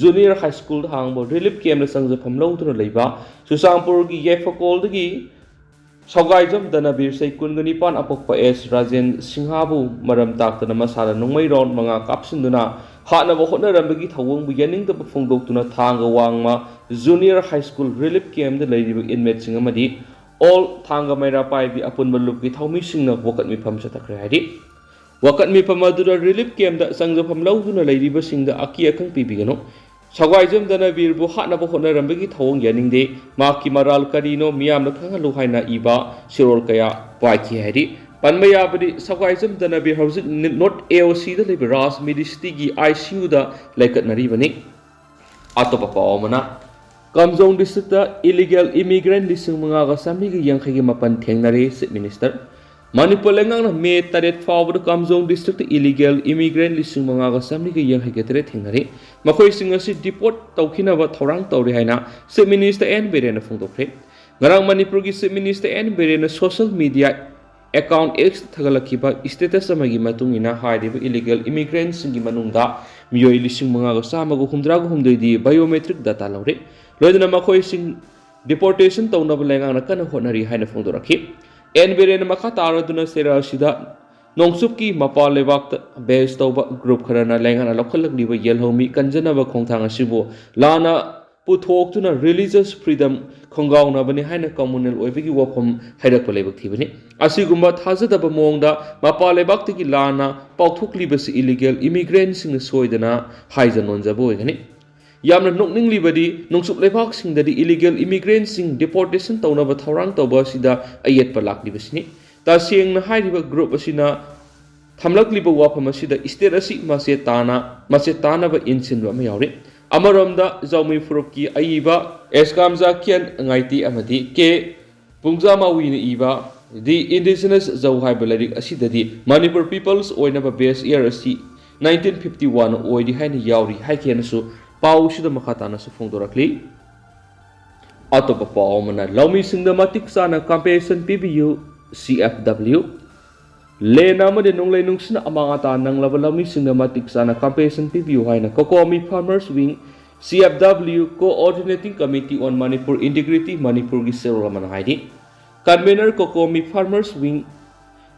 ꯖꯨꯅꯤꯌꯔ ꯍꯥꯏ ꯁ꯭ꯀꯨꯜꯗ ꯍꯥꯡꯕ ꯔꯤꯂꯤꯐ ꯀꯦꯝꯞꯇ ꯆꯪꯖꯐꯝ ꯂꯧꯗꯨꯅ ꯂꯩꯕ ꯆꯨꯔꯆꯥꯟꯄꯨꯔꯒꯤ ꯌꯥꯏꯐꯀꯣꯜꯗꯒꯤ ꯁꯧꯒꯥꯏꯖꯝ ꯙꯅꯕꯤꯔ ꯆꯍꯤ ꯀꯨꯟꯒ ꯅꯤꯄꯥꯟ ꯑꯄꯣꯛꯄ ꯑꯦꯁ ꯔꯥꯖꯦꯟ ꯁꯤꯡꯍꯥꯕꯨ ꯃꯔꯝ ꯇꯥꯛꯇꯅ ꯃꯁꯥꯗ ꯅꯣꯡꯃꯩ ꯔꯥꯎꯟ ꯃꯉꯥ ꯀꯥꯞꯁꯤꯟꯗꯨꯅ ꯍꯥꯠꯅꯕ ꯍꯣꯠꯅꯔꯝꯕꯒꯤ ꯊꯧꯑꯣꯡꯕꯨ ꯌꯥꯅꯤꯡꯗꯕ ꯐꯣꯡꯗꯣꯛꯇꯨꯅ ꯊꯥꯡꯒ ꯋꯥꯡꯃ ꯖꯨꯅꯤꯌꯔ ꯍꯥꯏ ꯁ꯭ꯀꯨꯜ ꯔꯤꯂꯤꯐ ꯀꯦꯝꯞꯇ ꯂꯩꯔꯤꯕ ꯏꯟꯃꯦꯠꯁꯤꯡ ꯑꯃꯗꯤ ꯑꯣꯜ ꯊꯥꯡꯒ ꯃꯩꯔꯥ ꯄꯥꯏꯕꯤ ꯑꯄꯨꯟꯕ ꯂꯨꯞꯀꯤ ꯊꯧꯃꯤꯁꯤꯡꯅ ꯋꯥꯀꯠ ꯃꯤꯐꯝ ꯆꯠꯊꯈ꯭ꯔꯦ ꯍꯥꯏꯔꯤ꯫ ꯋꯥꯀꯠ ꯃꯤꯐꯝ ꯑꯗꯨꯗ ꯔꯤꯂꯤꯐ ꯀꯦꯝꯞꯇ ꯆꯪꯖꯐꯝ ꯂꯧꯗꯨꯅ ꯂꯩꯔꯤꯕꯁꯤꯡꯗ ꯑꯀꯤ ꯑꯈꯪ ꯄꯤꯕꯤꯒꯅꯨ꯫ ꯁꯧꯒꯥꯏꯖꯝ ꯙꯅꯕꯤꯔꯕꯨ ꯍꯥꯠꯅꯕ ꯍꯣꯠꯅꯔꯝꯕꯒꯤ ꯊꯧꯑꯣꯡ ꯌꯥꯅꯤꯡꯗꯦ꯫ ꯃꯍꯥꯛꯀꯤ ꯃꯔꯥꯜ ꯀꯔꯤꯅꯣ ꯃꯤꯌꯥꯝꯅ ꯈꯪꯍꯜꯂꯨ ꯍꯥꯏꯅ ꯏꯕ ꯆꯦꯔꯣꯜ ꯀꯌꯥ ꯄꯥꯏꯈꯤ ꯍꯥꯏꯔꯤ꯫ ꯄꯟꯕ ꯌꯥꯕꯗꯤ ꯁꯒꯥꯏꯖꯝ ꯗꯅꯕꯤꯔ ꯍꯧꯖꯤꯛ ꯅꯣꯔꯠ ꯑꯦ ꯑꯣ ꯁꯤꯗ ꯂꯩꯕ ꯔꯥꯖ ꯃꯤꯗꯤꯁꯤꯇꯤꯒꯤ ꯑꯥꯏ ꯁꯤ ꯌꯨꯗ ꯂꯩꯈꯠꯅꯔꯤꯕꯅꯤ꯫ ꯑꯇꯣꯞꯄ ꯄꯥꯎ ꯑꯃꯅ, ꯀꯥꯝꯖꯣꯡ ꯗꯤꯁꯇ꯭ꯔꯤꯛꯇ ꯏꯂꯤꯒꯦꯜ ꯏꯃꯤꯒ꯭ꯔꯦꯟ ꯂꯤꯁꯤꯡ ꯃꯉꯥꯒ ꯆꯥꯃꯔꯤꯒ ꯌꯥꯡꯈꯩꯒꯤ ꯃꯥꯄꯟ ꯊꯦꯡꯅꯔꯦ, ꯆꯤꯐ ꯃꯤꯅꯤꯁꯇꯔ꯫ ꯃꯅꯤꯄꯨꯔ ꯂꯩꯉꯥꯛꯅ ꯃꯦ ꯇꯔꯦꯠ ꯐꯥꯎꯕꯗ ꯀꯥꯝꯖꯣꯡ ꯗꯤꯁꯇ꯭ꯔꯤꯛꯇ ꯏꯂꯤꯒꯦꯜ ꯏꯃꯤꯒ꯭ꯔꯦꯟ ꯂꯤꯁꯤꯡ ꯃꯉꯥꯒ ꯆꯥꯃꯔꯤꯒ ꯌꯥꯡꯈꯩꯒ ꯇꯔꯦꯠ ꯊꯦꯡꯅꯔꯦ꯫ ꯃꯈꯣꯏꯁꯤꯡ ꯑꯁꯤ ꯗꯤꯄꯣꯔꯠ ꯇꯧꯈꯤꯅꯕ ꯊꯧꯔꯥꯡ ꯇꯧꯔꯤ ꯍꯥꯏꯅ ꯆꯤꯐ ꯃꯤꯅꯤꯁꯇꯔ ꯑꯦꯟ ꯕꯤꯔꯦꯟꯅ ꯐꯣꯡꯗꯣꯛꯈ꯭ꯔꯦ꯫ ꯉꯔꯥꯡ ꯃꯅꯤꯄꯨꯔꯒꯤ ꯆꯤꯐ ꯃꯤꯅꯤꯁꯇꯔ ꯑꯦꯟ ꯕꯤꯔꯦꯟꯅ ꯁꯣꯁꯤꯌꯦꯜ ꯃꯤꯗꯤꯌꯥ ꯑꯦꯀꯥꯎꯟ ꯑꯦꯛꯁꯇ ꯊꯥꯒꯠꯂꯛꯈꯤꯕ ꯁ꯭ꯇꯦꯇꯁ ꯑꯃꯒꯤ ꯃꯇꯨꯡ ꯏꯟꯅ, ꯍꯥꯏꯔꯤꯕ ꯏꯂꯤꯒꯦꯜ ꯏꯃꯤꯒ꯭ꯔꯦꯟꯁꯤꯡꯒꯤ ꯃꯅꯨꯡꯗ ꯃꯤꯑꯣꯏ ꯂꯤꯁꯤꯡ ꯃꯉꯥꯒ ꯆꯥꯝꯃꯒ ꯍꯨꯝꯗ꯭ꯔꯥꯒ ꯍꯨꯝꯗꯣꯏꯗꯤ ꯕꯥꯏꯑꯣꯃꯦꯇ꯭ꯔꯤꯛ ꯗꯥꯇꯥ ꯂꯧꯔꯦ꯫ ꯂꯣꯏꯅꯅ ꯃꯈꯣꯏꯁꯤꯡ ꯗꯤꯄꯣꯔꯇꯦꯁꯟ ꯇꯧꯅꯕ ꯂꯩꯉꯥꯛꯅ ꯀꯟꯅ ꯍꯣꯠꯅꯔꯤ ꯍꯥꯏꯅ ꯐꯣꯡꯗꯣꯔꯛꯈꯤ꯫ ꯑꯦꯟ ꯕꯤꯔꯦꯟꯅ ꯃꯈꯥ ꯇꯥꯔꯗꯨꯅ ꯆꯦꯔꯥ ꯑꯁꯤꯗ ꯅꯣꯡꯆꯨꯞꯀꯤ ꯃꯄꯥꯟ ꯂꯩꯕꯥꯛꯇ ꯕꯦꯁ ꯇꯧꯕ ꯒ꯭ꯔꯨꯞ ꯈꯔꯅ ꯂꯩꯉꯥꯛꯅ ꯂꯧꯈꯠꯂꯛꯂꯤꯕ ꯌꯦꯜꯍꯧꯃꯤ ꯀꯟꯖꯅꯕ ꯈꯣꯡꯊꯥꯡ ꯑꯁꯤꯕꯨ ꯂꯥꯟꯅ ꯄꯨꯊꯣꯛꯇꯨꯅ ꯔꯤꯂꯤꯖꯁ ꯐ꯭ꯔꯤꯗꯝ ꯈꯣꯡꯒꯥꯎꯅꯕꯅꯤ ꯍꯥꯏꯅ ꯀꯝꯃꯨꯅꯦꯜ ꯑꯣꯏꯕꯒꯤ ꯋꯥꯐꯝ ꯍꯥꯏꯔꯛꯄ ꯂꯥꯏꯕꯛ ꯊꯤꯕꯅꯤ꯫ ꯑꯁꯤꯒꯨꯝꯕ ꯊꯥꯖꯗꯕ ꯃꯑꯣꯡꯗ ꯃꯄꯥꯟ ꯂꯩꯕꯥꯛꯇꯒꯤ ꯂꯥꯟꯅ ꯄꯥꯎꯊꯣꯛꯂꯤꯕꯁꯤ ꯏꯂꯤꯒꯦꯜ ꯏꯃꯤꯒ꯭ꯔꯦꯟꯁꯤꯡꯅ ꯁꯣꯏꯗꯅ ꯍꯥꯏꯖ ꯅꯣꯟꯖꯕ ꯑꯣꯏꯒꯅꯤ꯫ ꯌꯥꯝꯅ ꯅꯣꯛꯅꯤꯡꯂꯤꯕꯗꯤ, ꯅꯣꯡꯆꯨꯞ ꯂꯩꯕꯥꯛꯁꯤꯡꯗꯗꯤ ꯏꯂꯤꯒꯦꯜ ꯏꯃꯤꯒ꯭ꯔꯦꯟꯁꯤꯡ ꯗꯤꯄꯣꯔꯇꯦꯁꯟ ꯇꯧꯅꯕ ꯊꯧꯔꯥꯡ ꯇꯧꯕ ꯑꯁꯤꯗ ꯑꯌꯦꯠꯄ ꯂꯥꯛꯂꯤꯕꯁꯤꯅꯤ꯫ ꯇꯁꯦꯡꯅ ꯍꯥꯏꯔꯤꯕ ꯒ꯭ꯔꯨꯞ ꯑꯁꯤꯅ ꯊꯝꯂꯛꯂꯤꯕ ꯋꯥꯐꯝ ꯑꯁꯤꯗ ꯁ꯭ꯇꯦꯠ ꯑꯁꯤ ꯃꯆꯦꯠ ꯇꯥꯅ, ꯃꯆꯦꯠ ꯇꯥꯅꯕ ꯏꯟꯁꯤꯟꯕ ꯑꯃ ꯌꯥꯎꯔꯤ꯫ ꯑꯃꯔꯣꯝꯗ, ꯖꯥꯎꯃꯤ ꯐꯨꯔꯨꯞꯀꯤ ꯑꯏꯕ ꯑꯦꯁꯀꯥꯝꯖꯥ ꯀꯤꯌꯟ ꯉꯥꯏꯇꯤ ꯑꯃꯗꯤ ꯀꯦ ꯄꯨꯡꯖꯥꯃꯥꯋꯤꯅ ꯏꯕ ꯗꯤ ꯏꯟꯗꯤꯖꯤꯅꯁ ꯖꯧ ꯍꯥꯏꯕ ꯂꯥꯏꯔꯤꯛ ꯑꯁꯤꯗꯗꯤ ꯃꯅꯤꯄꯨꯔ ꯄꯤꯄꯜꯁ ꯑꯣꯏꯅꯕ ꯕꯦꯁ ꯏꯌꯔ ꯑꯁꯤ ꯅꯥꯏꯟꯇꯤꯟ ꯐꯤꯐꯇꯤ ꯋꯥꯟ ꯑꯣꯏꯔꯤ ꯍꯥꯏꯅ ꯌꯥꯎꯔꯤ ꯍꯥꯏꯈꯤꯅꯁꯨ ꯄꯥꯎꯁꯤꯗ ꯃꯈꯥ ꯇꯥꯅꯁꯨ ꯐꯣꯡꯗꯣꯔꯛꯂꯤ꯫ ꯑꯇꯣꯞꯄ ꯄꯥꯎ ꯑꯃꯅ, ꯂꯧꯃꯤꯁꯤꯡꯗ ꯃꯇꯤꯛ ꯆꯥꯅ ꯀꯝꯄꯦꯟꯁꯦꯁꯟ ꯄꯤꯕꯤꯌꯨ, ꯁꯤ ꯑꯦꯐ ꯗꯕ꯭ꯂꯤꯎ꯫ ꯂꯦꯟ ꯑꯃꯗꯤ ꯅꯣꯡꯂꯩ ꯅꯨꯡꯁꯤꯠꯅ ꯑꯃꯥꯡ ꯑꯇꯥ ꯅꯪꯂꯕ ꯂꯧꯃꯤꯁꯤꯡꯗ ꯃꯇꯤꯛ ꯆꯥꯅ ꯀꯝꯄꯦꯟꯁꯦꯁꯟ ꯄꯤꯕꯤꯌꯨ ꯍꯥꯏꯅ COCOMI farmers wing, C F W, Coordinating Committee on Manipur Integrity, ꯃꯅꯤꯄꯨꯔꯒꯤ ꯆꯦꯔꯣꯜ ꯑꯃꯅ ꯍꯥꯏꯔꯤ꯫ ꯀꯟꯚꯦꯅꯔ ꯀꯣꯀꯣꯃꯤ ꯐꯥꯔꯃꯔꯁ ꯋꯤꯡ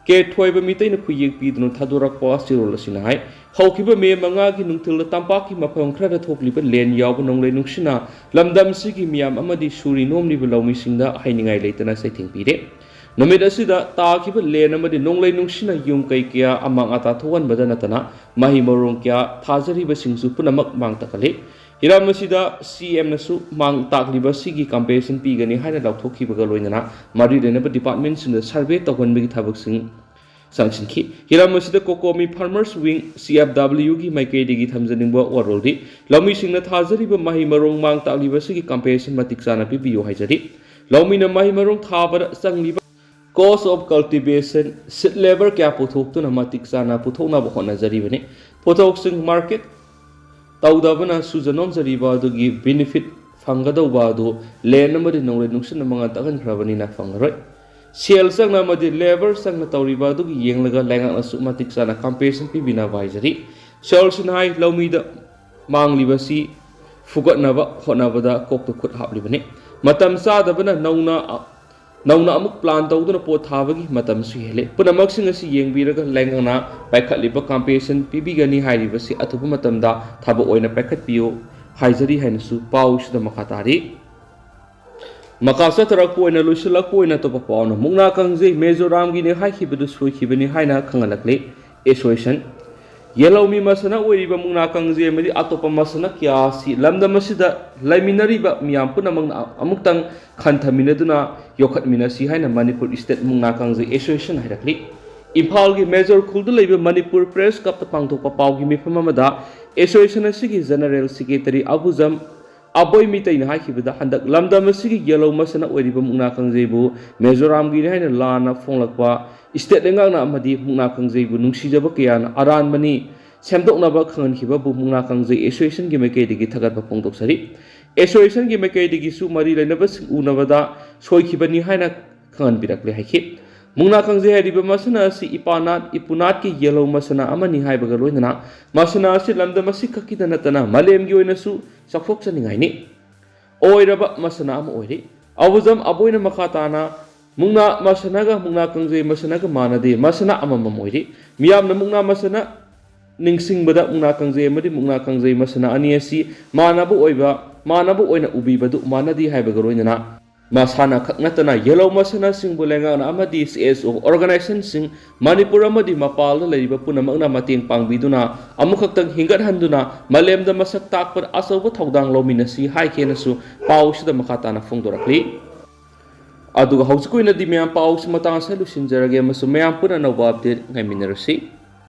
ꯀꯦ ꯊꯣꯏꯕ ꯃꯤꯇꯩꯅ ꯈꯨꯌꯦꯛ ꯄꯤꯗꯨꯅ ꯊꯥꯗꯣꯔꯛꯄ ꯆꯦꯔꯣꯜ ꯑꯁꯤꯅ ꯍꯥꯏ, ꯍꯧꯈꯤꯕ ꯃꯦ ꯃꯉꯥꯒꯤ ꯅꯨꯡꯊꯤꯜꯗ ꯇꯝꯄꯥꯛꯀꯤ ꯃꯐꯝ ꯈꯔꯗ ꯊꯣꯛꯂꯤꯕ ꯂꯦꯟ ꯌꯥꯎꯕ ꯅꯣꯡꯂꯩ ꯅꯨꯡꯁꯤꯠꯅ ꯂꯝꯗꯝꯁꯤꯒꯤ ꯃꯤꯌꯥꯝ ꯑꯃꯗꯤ ꯁꯨꯔꯤ ꯅꯣꯝꯂꯤꯕ ꯂꯧꯃꯤꯁꯤꯡꯗ ꯍꯥꯏꯅꯤꯡꯉꯥꯏ ꯂꯩꯇꯅ ꯆꯩꯊꯦꯡ ꯄꯤꯔꯦ꯫ ꯅꯨꯃꯤꯠ ꯑꯁꯤꯗ ꯇꯥꯈꯤꯕ ꯂꯦꯟ ꯑꯃꯗꯤ ꯅꯣꯡꯂꯩ ꯅꯨꯡꯁꯤꯠꯅ ꯌꯨꯝ ꯀꯩ ꯀꯌꯥ ꯑꯃꯥꯡ ꯑꯇꯥ ꯊꯣꯛꯍꯟꯕꯗ ꯅꯠꯇꯅ ꯃꯍꯩ ꯃꯔꯣꯡ ꯀꯌꯥ ꯊꯥꯖꯔꯤꯕꯁꯤꯡꯁꯨ ꯄꯨꯝꯅꯃꯛ ꯃꯥꯡ ꯇꯥꯛꯍꯜꯂꯤ꯫ ꯍꯤꯔꯝ ꯑꯁꯤꯗ ꯁꯤ ꯑꯦꯝꯅꯁꯨ ꯃꯥꯡ ꯇꯥꯛꯂꯤꯕ ꯑꯁꯤꯒꯤ ꯀꯝꯄꯦꯟꯁꯦꯁꯟ ꯄꯤꯒꯅꯤ ꯍꯥꯏꯅ ꯂꯥꯎꯊꯣꯛꯈꯤꯕꯒ ꯂꯣꯏꯅꯅ ꯃꯔꯤ ꯂꯩꯅꯕ ꯗꯤꯄꯥꯔꯠꯃꯦꯟꯁꯤꯡꯗ ꯁꯔꯚꯦ ꯇꯧꯍꯟꯕꯒꯤ ꯊꯕꯛꯁꯤꯡ ꯆꯪꯁꯤꯟꯈꯤ꯫ ꯍꯤꯔꯝ ꯑꯁꯤꯗ ꯀꯣꯀꯣꯃꯤ ꯐꯥꯔꯃꯔꯁ ꯋꯤꯡ, ꯁꯤ ꯑꯦꯐ ꯗꯕ꯭ꯂꯤꯌꯨꯒꯤ ꯃꯥꯏꯀꯩꯗꯒꯤ ꯊꯝꯖꯅꯤꯡꯕ ꯋꯥꯔꯣꯜꯗꯤ ꯂꯧꯃꯤꯁꯤꯡꯅ ꯊꯥꯖꯔꯤꯕ ꯃꯍꯩ ꯃꯔꯣꯡ ꯃꯥꯡ ꯇꯥꯛꯂꯤꯕ ꯑꯁꯤꯒꯤ ꯀꯝꯄꯦꯟꯁꯦꯁꯟ ꯃꯇꯤꯛ ꯆꯥꯅ ꯄꯤꯕꯤꯌꯨ ꯍꯥꯏꯖꯔꯤ꯫ ꯂꯧꯃꯤꯅ ꯃꯍꯩ ꯃꯔꯣꯡ ꯊꯥꯕꯗ ꯆꯪꯂꯤꯕ cost of cultivation, seed labour ꯀꯌꯥ ꯄꯨꯊꯣꯛꯇꯨꯅ ꯃꯇꯤꯛ ꯆꯥꯅ ꯄꯨꯊꯣꯛꯅꯕ ꯍꯣꯠꯅꯖꯔꯤꯕꯅꯤ꯫ ꯄꯣꯠꯊꯣꯛꯁꯤꯡ ꯃꯥꯔꯀꯦꯠ ꯇꯧꯗꯕꯅ ꯁꯨꯖ ꯅꯣꯝꯖꯔꯤꯕ ꯑꯗꯨꯒꯤ ꯕꯦꯅꯤꯐꯤꯠ ꯐꯪꯒꯗꯧꯕ ꯑꯗꯨ ꯂꯦꯟ ꯑꯃꯗꯤ ꯅꯣꯡꯂꯩ ꯅꯨꯡꯁꯤꯠꯅ ꯃꯉꯥꯜ ꯇꯥꯛꯍꯟꯈ꯭ꯔꯕꯅꯤꯅ ꯐꯪꯉꯔꯣꯏ꯫ ꯁꯦꯜ ꯆꯪꯅ ꯑꯃꯗꯤ ꯂꯦꯕꯔ ꯆꯪꯅ ꯇꯧꯔꯤꯕ ꯑꯗꯨꯒꯤ ꯌꯦꯡꯂꯒ ꯂꯩꯉꯥꯛꯅꯁꯨ ꯃꯇꯤꯛ ꯆꯥꯅ ꯀꯝꯄꯦꯟꯁꯦꯁꯟ ꯄꯤꯕꯤꯅꯕ ꯍꯥꯏꯖꯔꯤ꯫ ꯁꯦꯜꯁꯤꯅ ꯍꯥꯏ, ꯂꯧꯃꯤꯗ ꯃꯥꯡꯂꯤꯕꯁꯤ ꯐꯨꯒꯠꯅꯕ ꯍꯣꯠꯅꯕꯗ ꯀꯣꯛꯇ ꯈꯨꯠ ꯍꯥꯞꯂꯤꯕꯅꯤ꯫ ꯃꯇꯝ ꯆꯥꯗꯕꯅ ꯅꯧꯅ ꯅꯧꯅ ꯑꯃꯨꯛ ꯄ꯭ꯂꯥꯟ ꯇꯧꯗꯨꯅ ꯄꯣꯠ ꯊꯥꯕꯒꯤ ꯃꯇꯝꯁꯨ ꯍꯦꯜꯂꯦ꯫ ꯄꯨꯝꯅꯃꯛꯁꯤꯡ ꯑꯁꯤ ꯌꯦꯡꯕꯤꯔꯒ ꯂꯩꯉꯥꯛꯅ ꯄꯥꯏꯈꯠꯂꯤꯕ ꯀꯝꯄꯦꯟꯁꯦꯁꯟ ꯄꯤꯕꯤꯒꯅꯤ ꯍꯥꯏꯔꯤꯕꯁꯤ ꯑꯊꯨꯕ ꯃꯇꯝꯗ ꯊꯕꯛ ꯑꯣꯏꯅ ꯄꯥꯏꯈꯠꯄꯤꯌꯨ ꯍꯥꯏꯖꯔꯤ ꯍꯥꯏꯅꯁꯨ ꯄꯥꯎꯁꯤꯗ ꯃꯈꯥ ꯇꯥꯔꯤ꯫ ꯃꯈꯥ ꯆꯠꯊꯔꯛꯄ ꯑꯣꯏꯅ ꯂꯣꯏꯁꯤꯜꯂꯛꯄ ꯑꯣꯏꯅ ꯑꯇꯣꯞꯄ ꯄꯥꯎꯅ ꯃꯨꯛꯅꯥ ꯀꯥꯡꯖꯩ ꯃꯤꯖꯣꯔꯥꯝꯒꯤꯅꯤ ꯍꯥꯏꯈꯤꯕꯗꯨ ꯁꯣꯏꯈꯤꯕꯅꯤ ꯍꯥꯏꯅ ꯈꯪꯍꯜꯂꯛꯂꯤ꯫ ꯑꯦꯁꯣꯁꯤꯌꯦꯁꯟ ꯌꯦꯜꯍꯧꯃꯤ ꯃꯁꯥꯟꯅ ꯑꯣꯏꯔꯤꯕ ꯃꯨꯛꯅꯥ ꯀꯥꯡꯖꯩ ꯑꯃꯗꯤ ꯑꯇꯣꯞꯄ ꯃꯁꯥꯟꯅ ꯀꯌꯥ ꯑꯁꯤ ꯂꯝꯗꯝ ꯑꯁꯤꯗ ꯂꯩꯃꯤꯟꯅꯔꯤꯕ ꯃꯤꯌꯥꯝ ꯄꯨꯝꯅꯃꯛꯅ ꯑꯃꯨꯛꯇꯪ ꯈꯟꯊꯃꯤꯟꯅꯗꯨꯅ ꯌꯣꯛꯈꯠꯃꯤꯟꯅꯁꯤ ꯍꯥꯏꯅ ꯃꯅꯤꯄꯨꯔ ꯏꯁꯇꯦꯠ ꯃꯨꯛꯅꯥ ꯀꯥꯡꯖꯩ ꯑꯦꯁꯣꯁꯤꯌꯦꯁꯟ ꯍꯥꯏꯔꯛꯂꯤ꯫ ꯏꯝꯐꯥꯜꯒꯤ ꯃꯦꯖꯣꯔ ꯈꯨꯜꯗ ꯂꯩꯕ ꯃꯅꯤꯄꯨꯔ ꯄ꯭ꯔꯦꯁ ꯀ꯭ꯂꯕꯇ ꯄꯥꯡꯊꯣꯛꯄ ꯄꯥꯎꯒꯤ ꯃꯤꯐꯝ ꯑꯃꯗ ꯑꯦꯁꯣꯁꯤꯌꯦꯁꯟ ꯑꯁꯤꯒꯤ ꯖꯦꯅꯔꯦꯜ ꯁꯦꯀ꯭ꯔꯦꯇꯔꯤ ꯑꯕꯨꯖꯝ ꯑꯕꯣꯏ ꯃꯤꯇꯩꯅ ꯍꯥꯏꯈꯤꯕꯗ, ꯍꯟꯗꯛ ꯂꯝꯗꯝ ꯑꯁꯤꯒꯤ ꯌꯦꯜꯍꯧ ꯃꯁꯥꯟꯅ ꯑꯣꯏꯔꯤꯕ ꯃꯨꯛꯅꯥ ꯀꯥꯡꯖꯩꯕꯨ ꯃꯤꯖꯣꯔꯥꯝꯒꯤꯅꯤ ꯍꯥꯏꯅ ꯂꯥꯟꯅ ꯐꯣꯡꯂꯛꯄ ꯏꯁꯇꯦꯠ ꯂꯩꯉꯥꯛꯅ ꯑꯃꯗꯤ ꯃꯨꯛꯅꯥ ꯀꯥꯡꯖꯩꯕꯨ ꯅꯨꯡꯁꯤꯖꯕ ꯀꯌꯥꯅ ꯑꯔꯥꯟꯕꯅꯤ ꯁꯦꯝꯗꯣꯛꯅꯕ ꯈꯪꯍꯟꯈꯤꯕꯕꯨ ꯃꯨꯛꯅꯥ ꯀꯥꯡꯖꯩ ꯑꯦꯁꯣꯁꯤꯌꯦꯁꯟꯒꯤ ꯃꯥꯏꯀꯩꯗꯒꯤ ꯊꯥꯒꯠꯄ ꯐꯣꯡꯗꯣꯛꯆꯔꯤ꯫ ꯑꯦꯁꯣꯁꯤꯌꯦꯁꯟꯒꯤ ꯃꯥꯏꯀꯩꯗꯒꯤꯁꯨ ꯃꯔꯤ ꯂꯩꯅꯕꯁꯤꯡ ꯎꯅꯕꯗ ꯁꯣꯏꯈꯤꯕꯅꯤ ꯍꯥꯏꯅ ꯈꯪꯍꯟꯕꯤꯔꯛꯂꯦ ꯍꯥꯏꯈꯤ꯫ ꯃꯨꯛꯅꯥ ꯀꯥꯡꯖꯩ ꯍꯥꯏꯔꯤꯕ ꯃꯁꯥꯟꯅ ꯑꯁꯤ ꯏꯄꯥꯅꯥꯠ ꯏꯄꯨꯅꯥꯠꯀꯤ ꯌꯦꯜꯍꯧ ꯃꯁꯥꯟꯅ ꯑꯃꯅꯤ ꯍꯥꯏꯕꯒ ꯂꯣꯏꯅꯅ ꯃꯁꯥꯟꯅ ꯑꯁꯤ ꯂꯝꯗꯝ ꯑꯁꯤ ꯈꯛꯀꯤꯗ ꯅꯠꯇꯅ ꯃꯥꯂꯦꯝꯒꯤ ꯑꯣꯏꯅꯁꯨ ꯆꯥꯎꯊꯣꯛꯆꯅꯤꯡꯉꯥꯏꯅꯤ꯫ ꯑꯣꯏꯔꯕ ꯃꯁꯥꯟꯅ ꯑꯃ ꯑꯣꯏꯔꯤ꯫ ꯑꯕꯨꯖꯝ ꯑꯕꯣꯏꯅ ꯃꯈꯥ ꯇꯥꯅ, ꯃꯨꯛꯅꯥ ꯃꯁꯥꯟꯅꯒ ꯃꯨꯛꯅꯥ ꯀꯥꯡꯖꯩ ꯃꯁꯥꯟꯅꯒ ꯃꯥꯟꯅꯗꯦ, ꯃꯁꯥꯟꯅ ꯑꯃꯃꯝ ꯑꯣꯏꯔꯤ꯫ ꯃꯤꯌꯥꯝꯅ ꯃꯨꯛꯅꯥ ꯃꯁꯥꯟꯅ ꯅꯤꯡꯁꯤꯡꯕꯗ ꯃꯨꯛꯅꯥ ꯀꯥꯡꯖꯩ ꯑꯃꯗꯤ ꯃꯨꯛꯅꯥ ꯀꯥꯡꯖꯩ ꯃꯁꯥꯟꯅ ꯑꯅꯤ ꯑꯁꯤ ꯃꯥꯟꯅꯕ ꯑꯣꯏꯕ, ꯃꯥꯟꯅꯕ ꯑꯣꯏꯅ ꯎꯕꯤꯕꯗꯨ ꯃꯥꯟꯅꯗꯦ ꯍꯥꯏꯕꯒ ꯂꯣꯏꯅꯅ ꯃꯁꯥꯟꯅ ꯈꯛ ꯅꯠꯇꯅ ꯌꯦꯜꯍꯧ ꯃꯁꯥꯟꯅꯁꯤꯡꯕꯨ ꯂꯩꯉꯥꯛꯅ ꯑꯃꯗꯤ C S O organizationꯁꯤꯡ, ꯃꯅꯤꯄꯨꯔ ꯑꯃꯗꯤ ꯃꯄꯥꯟꯗ ꯂꯩꯔꯤꯕ ꯄꯨꯝꯅꯃꯛꯅ ꯃꯇꯦꯡ ꯄꯥꯡꯕꯤꯗꯨꯅ ꯑꯃꯨꯛꯈꯛꯇꯪ ꯍꯤꯡꯒꯠꯍꯟꯗꯨꯅ ꯃꯥꯂꯦꯝꯗ ꯃꯁꯛ ꯇꯥꯛꯄꯗ ꯑꯆꯧꯕ ꯊꯧꯗꯥꯡ ꯂꯧꯃꯤꯟꯅꯁꯤ ꯍꯥꯏꯈꯤꯅꯁꯨ ꯄꯥꯎꯁꯤꯗ ꯃꯈꯥ ꯇꯥꯅ ꯐꯣꯡꯗꯣꯔꯛꯂꯤ꯫ ꯑꯗꯨꯒ ꯍꯧꯖꯤꯛꯀꯤ ꯑꯣꯏꯅꯗꯤ ꯃꯌꯥꯝ ꯄꯥꯎꯁꯤ ꯃꯇꯥꯡ ꯑꯁꯤꯗ ꯂꯣꯏꯁꯤꯟꯖꯔꯒꯦ ꯑꯃꯁꯨꯡ ꯃꯌꯥꯝ ꯄꯨꯟꯅ ꯑꯅꯧꯕ update ꯉꯥꯏꯃꯤꯟꯅꯔꯁꯤ꯫